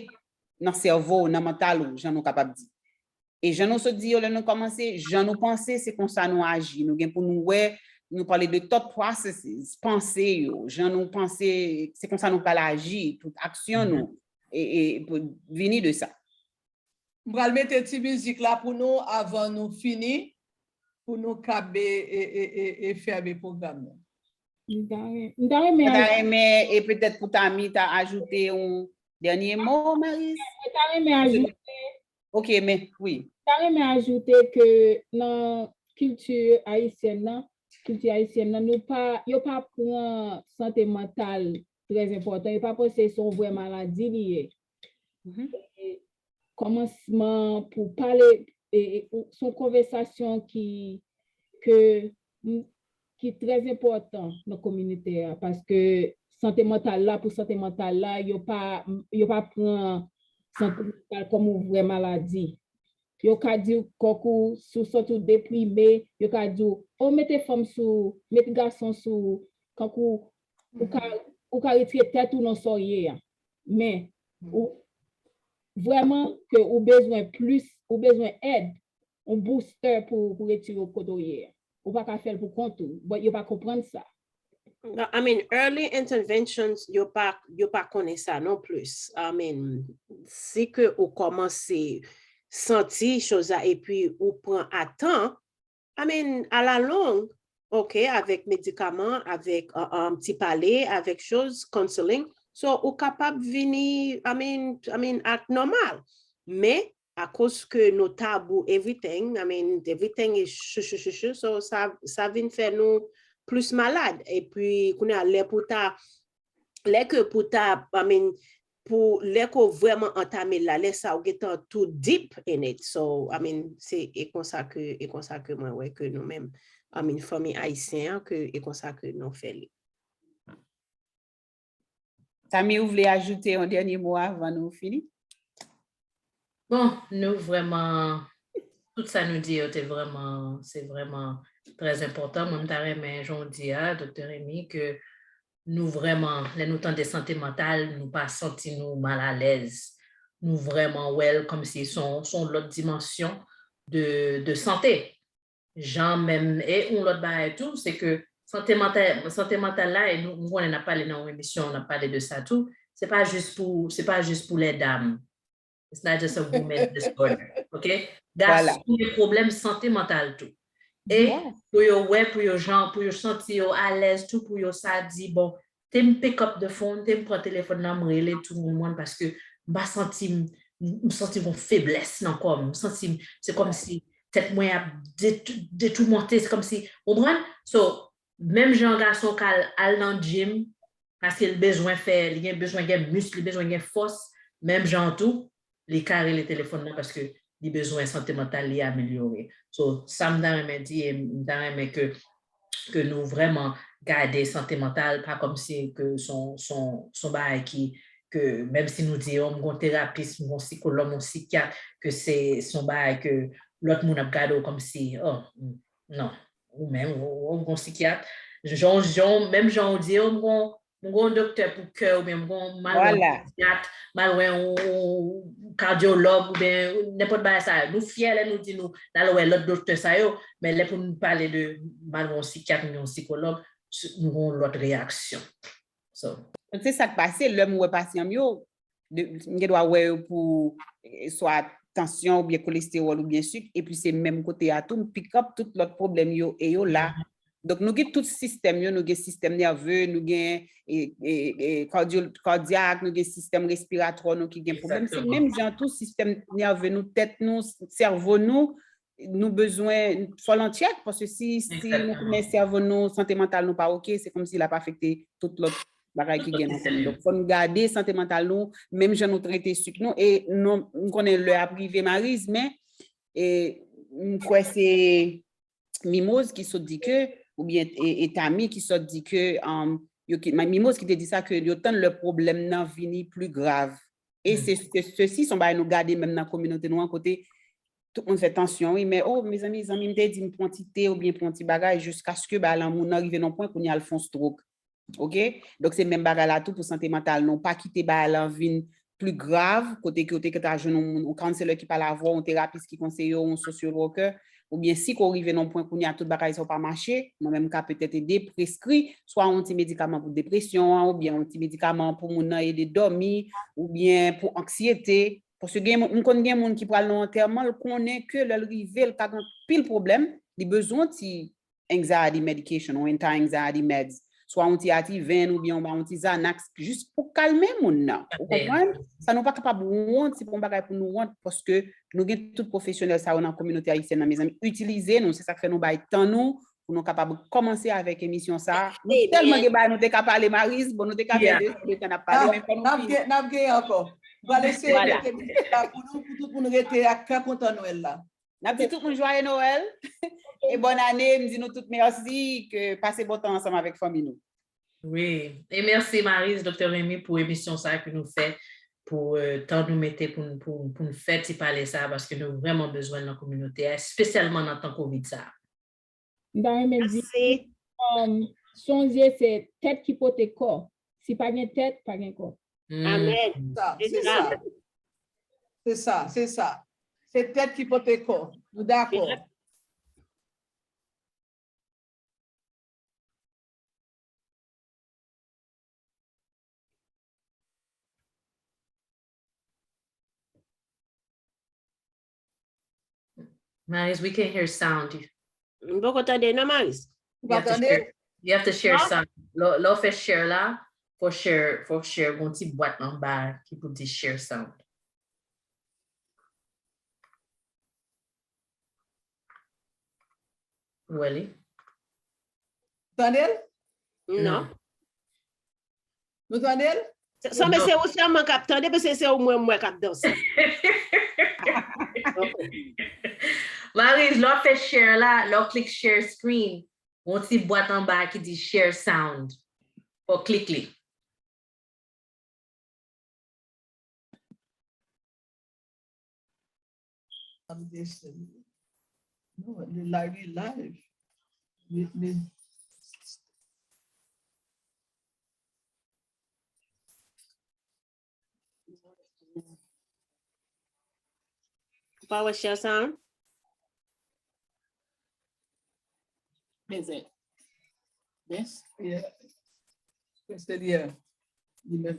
nan sèvo w, nan mantal ou, jan nou kapab di. E jan nou sot di yo lè nou kòmanse, jan nou panse, se konsa nou aji. Nou gen pou nou wè, nou pale de thought processes, panse yo, jan nou panse, se konsa nou pral aji, tout aksyon nou, e, e pou vini de sa. M pral mete ti mizik la pou nou avan nou fini, pou nou kab e, e, e, e, e fèmen pwogram nan. M ta ren- m ta renmen Mwen ta aj- renmen, e petèt pou Tami ta ajoute yon dènye mo, Maryse? mwen ta renmen ajoute Ok, men, wi. ta renmen ajoute ke nan kilti ayisyèn nan, kilti ayisyèn nan, nou pa, yo pa pran sante mantal trè enpòtan, yo pa panse se yon vrè maladi li ye. Mhm. E kòmansman pou pale, e, e, se yon konvèsasyon ki, ke, m- ki trè enpòtan nan kominote a, paske sante mantal la, pou sante mantal la, yo pa, yo pa pran sante mantal kòm yon vrè maladi. Yo ka di w kòk ou, si w santi w deprime, yo ka di w, o, mete fanm sou ou, mete gason sou ou, kankou ou ka, ou ka retire tèt ou nan sa w ye a. Men, ou, vrèman ke ou bezwen plis, ou bezwen èd, yon booster pou, pou retire w kote w ye a. Ou pa ka fè l pou kont ou. But yo pa konprann sa. I mean, early interventions, yo pa, yo pa konnen sa non plis. I mean, si ke ou kòmanse santi choz la epi ou pran a tan, I mean, a la long, ok, avèk medikaman, avèk uh, um, ti pale, avèk choz, counseling, so ou kapab vini, I mean, I mean, ak nòmal. Men, akoz ke nou tabou everything, I mean, everything is chou, chou, chou, chou, so sa, sa vin fè nou plis malad. Epi, kounye a, lè pou ta, lè ke pou ta, I mean, pou lè ke w vrèman antame l la, lè sa ou gentan too deep in it. So, I mean, se e konsa ke, e konsa ke mwen wè ke nou menm, I mean, fanmi ayisyen an, ke e konsa ke nou fè li. Tami, ou vle ajoute yon dènye mo avan nou fini? Bon, nou vrèman, tout sa nou di yo te vrèman, se vrèman trè enpòtan. Mwen, m ta renmen, jan w di a, Doktè Remy, ke nou vrèman, lè nou tande sante mantal, nou pa santi nou malalèz. Nou vrèman wè l kòmsi se yon, se yon lòt dimansyon de, de sante. jan menm, e yon lòt bagay tou, se ke sante mantal, sante mantal la, e nou, m konnen n ap pale nan yon emisyon, n ap pale de sa tou, se pa jis pou, se pa jis pou les dames. It's not just a woman disorder, ok? Gason gen pwoblèm sante mantal tou. E pou yo wè, pou yo jan, pou yo santi yo alèz tou, pou yo sa di, bon, te m pick up the phone, te m pran telefòn nan, m rele tou moun mwen, paske m pa santi m, m santi m gon feblès nan kò m. M santi m, se kòmsi tèt mwen ap detou-, detoumante, se kòmsi, ou konprann? So, menm jan gason ka al, al nan gym, paske l bezwen fè, li gen bezwen gen misk, li bezwen gen fòs, menm jan an tou, li ka rele telefòn nan paske li bezwen sante mantal li amelyore. So, sa m ta renmen di, e m ta renmen ke, ke nou vrèman gade sante mantal, pa kòmsi ke son, son, son bagay ki, ke menm si nou di, oh, m gon terapis, m gon sikològ, m gon sikyat, ke se, son bagay ke lòt moun ap gade w kòmsi, oh, non, ou menm, ou, ou gon sikyat. Jan, jan, menm jan ou di, oh, m gon, m gon doktè pou kè, oubyen m gon mal wè yon sikyat, mal wè yon, yon kadyològ, oubyen nenpòt bagay sa yo. Nou fyè lè nou di nou, n al wè lòt doktè sa yo, men lè pou nou pale de mal wè yon sikyat, oubyen yon sikològ, nou gon lòt reyaksyon. So. Donk, se sa k pase, lè m wè pasyan m yo, de, m gen dwa wè yo pou, eh, swa tansyon oubyen kolestewòl oubyen sik, epi se menm kote a tou, m pick up tout lòt pwoblèm yo, e yo la. Donk, nou gen tout sistèm yo, nou gen sistèm nève, nou gen, e, e, e, kadyo-, kadyak, nou gen sistèm respiratwa nou ki gen pwoblèm. Se menm jan tou, sistèm nève nou, tèt nou, sèvo nou, nou bezwen, fò l an tchèk, paske si, si nou konnen sèvo nou, sante mantal nou pa oke, se kòmsi l ap afekte tout lòt bagay ki gen nan kò nou. Donk, fò nou gade sante mantal nou, menm jan nou trete sik nou, e nou, m konnen lè ap rive, Mariz, men, e, m kwè se Mimoz ki sot di ke, oubyen, e, e Tami ki sot di ke, um, yo ki, Mimoz ki te di sa, ke yo tann lè pwoblèm nan vini pli grav. E se, se, sesi, se yon bagay nou gade menm nan kominote nou an, kote tout moun fè tansyon, wi, men, oh, mezanmi, zanmi m te di m pran ti te oubyen pran ti bagay, jiskaske bagay lan, moun nan rive nan pwen, kounye a l fè yon stroke. Oke? Donk, se menm bagay la tou pou sante mantal nou. Pa kite bagay lan vin pli grav, kote ke w te ka ta jwenn yon moun, yon counselor ki pale avè w, yon terapis ki konseye w, yon social worker, oubyen si ke w rive nan yon pwen kounye a tout bagay sa yo pa mache, mwen menm m ka petèt ede preskri swa yon ti medikaman pou depresyon an, oubyen yon ti medikaman pou moun nan ede dòmi, oubyen pou anksyete. Paske gen moun, m konn gen moun ki pral nan antèman, l konnen ke lè l rive, l ka gen anpil pwoblèm, li bezwen yon ti anxiety medication ou anti-anxiety meds, swa yon ti Ativan oubyen yon, yon ti Xanax, jis pou kalme moun nan. Ou konprann? Sa nou pa kapab wont, se pa yon bagay pou nou wont, paske nou gen tout pwofesyonèl sa yo nan kominote ayisyèn nan, mezanmi, itilize nou, se sa k fè nou bay tan nou, pou nou kapab kòmanse avèk emisyon sa a. Nou tèlman gen bagay nou te ka pale, Mariz, bon, nou te ka fè de, de tan n ap pale, men fò nou fini. N ap gen, n ap gen ankò. M pral eseye mete mizik la pou nou, pou tout moun rete ak kè kontan Nwèl la. N ap di tout moun jwaye Nwèl e bòn ane. M di nou tout mèsi, ke pase bon tan ansanm avèk fanmi nou. Wi. E mèsi Mariz, Doktè Remy, pou emisyon sa a ke nou fè, pou, eh, tan nou mete pou, pou, pou n fè ti pale sa a, paske nou vrèman bezwen l nan kominote a, espesyalman nan tan kovid sa a. M ta renmen di, um, sonje se tèt ki pote kò. Si pa gen tèt, pa gen kò. Amèn. Se sa. Se sa, se sa. Se tèt ki pote kò. Nou dakò. Mariz, we can hear sound. M poko tande non, Mariz. You have to share, you have to share sound. Lè, lè w fè share la, fò share, fò share gon ti bwat anba ki pou di share sound. Ou wè li? Tande l? Non. Nou tande l? Sanble se ou sèlman k ap tande, paske se ou mwen m wè k ap danse. Mariz, lè w fè share la, lè w klik share screen, yon ti bwat anba ki di share sound. Fò w klik li. Non, li live, li live. Li, li... Ou pa wè share sound? Is it? This? Yeah. It's the, yeah. You know.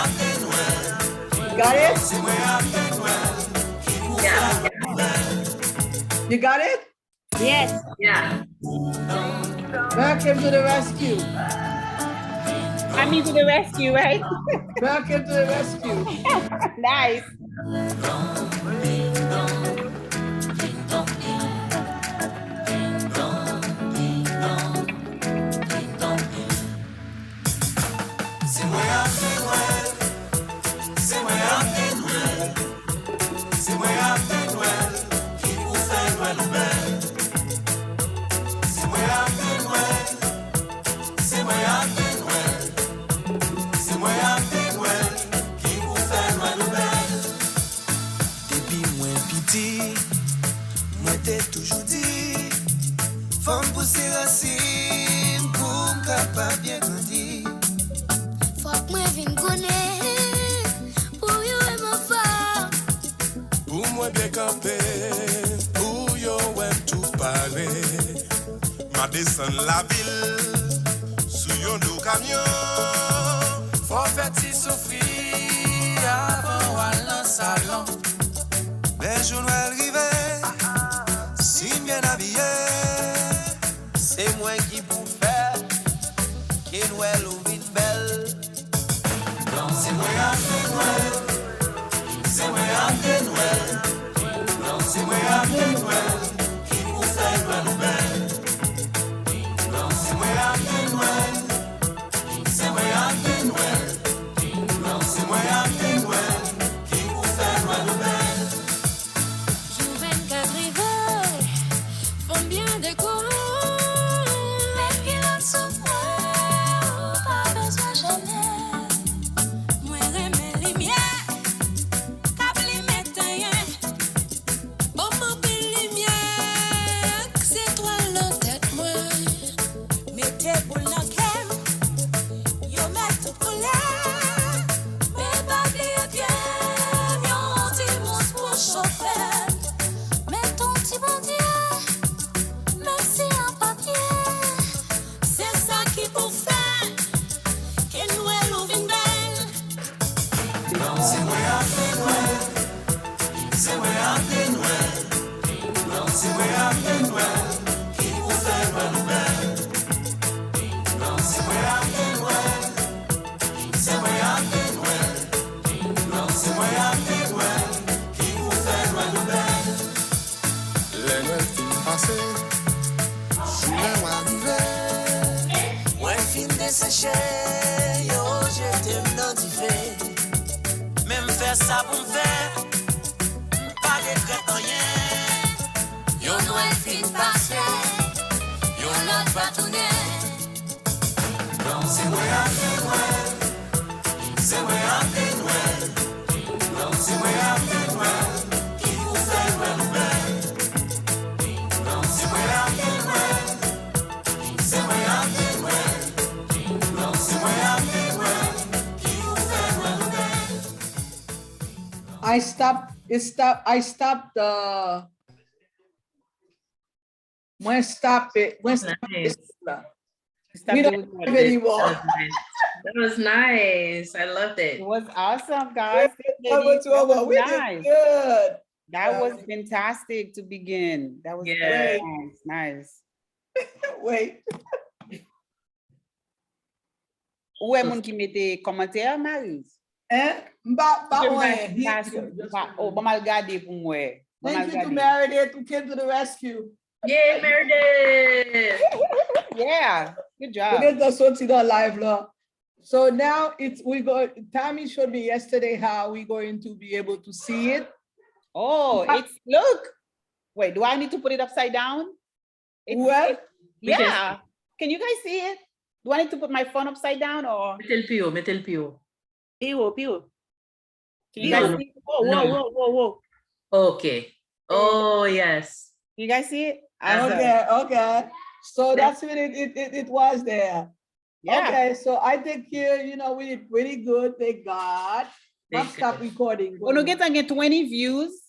You got it? Yeah. You got it? Yes. Yeah. Welcome to the rescue. Coming to the rescue, right? Welcome to the rescue. Nice. Se mwen ak Nenwèl, se mwen ak Nenwèl, se mwen ak Nenwèl ki pou fè Nwèl ou bèl. Se mwen ak Nenwèl, se mwen ak Nenwèl, se mwen ak Nenwèl ki pou fè Nwèl ou bèl. Depi mwen piti, mwen te toujou di, fò m pouse rasin pou m kapab byen grandi. Fòk mwen vin konnen pou yo wè m anfòm. Pou mwen byen kanpe, pou yo wè m tou pare. M a desann lavil sou yon do kamyon. Fò w fè ti soufri avan w al nan salon. Lè jou Nwèl rive, si m byen abiye, se mwen ki pou fè ke Nwèl ou vin bèl. Se mwen ak Nenwèl, se mwen ak Nenwèl, se mwen ak Nenwèl ki pou fè Nwèl ou bèl. Se mwen ak Nenwèl, se mwen ak Nenwèl, se mwen ak Nenwèl ki pou fè Nwèl ou bèl. Jou vennkat rive, fò m byen dekore. Met kilòt sou mwen, ou pa bezwen jene. Mwen renmen limyè k ap limen tenyen. Ban m anpil limyè, k zetwal nan tèt mwen. Mete boul nan kè m, yo mèt tout koulè. Men pa bliye pye m, yon ti mous pou chofe m. Met yon ti Bondye, menm si an papye. Se sa ki pou fè ke Nwèl ou vin bèl. Se mwen ak Nenwèl, se mwen ak Nenwèl, se mwen ak Nenwèl ki pou fè Nwèl ou bèl. Se mwen ak Nenwèl, se mwen ak Nenwèl, se mwen ak Nenwèl ki pou fè Nwèl ou bèl. Lè Nwèl fin pase, jou Nwèl a rive. Mwen fin deseche yo, jete m nan dife. Men m fè sa pou m fè, m pa regrèt anyen. Yon Nwèl fin pase, yon lòt va tounen. Se mwen ak Nenwèl, se mwen ak Nenwèl, se mwen ak Nenwèl ki pou fè Nwèl ou bèl. Se mwen ak Nenwèl, se mwen ak Nenwèl, se mwen ak Nenwèl ki pou fè Nwèl ou bèl. I stop, it stop, I stop the, mwen stop it, mwen stop Nice. it la. Stop We the don't have recording. any more. That was nice. I loved it. It was awesome, guys. Number two, That was we did nice. Good. That was fantastic to begin. That was Yeah. very nice. Nice. Wait. Ou wè moun ki mete kòmantè, Marise? Hein? M pa, pa Ke wè. Marise pa sou, pa, oh, ban m al gade pou m wè. Ban m al Thank you to gade. Meredith who came to the rescue. Yay, Meredith! Yeah, good job. Meredith soti nan live la. So now it's, we go, Tammy showed me yesterday how we going to be able to see it. Oh, it's, look. Wait, do I need to put it upside down? It's, Well, it's, yeah. Can you guys see it? Do I need to put my phone upside down or? Mete l pi wo, mete l pi wo. Pi wo, pi wo. Can you No. guys see it? Whoa, whoa, No. Whoa, whoa, whoa. Okay. Oh, yes. You guys see it? Uh-huh. Awesome. Okay, okay. So that's when it, it, it, it was there. Yeah. Okay, so I think here, you know, we did pretty good. Thank God. Thank Map stop God. Recording. Bon, nou gentan gen twenty views.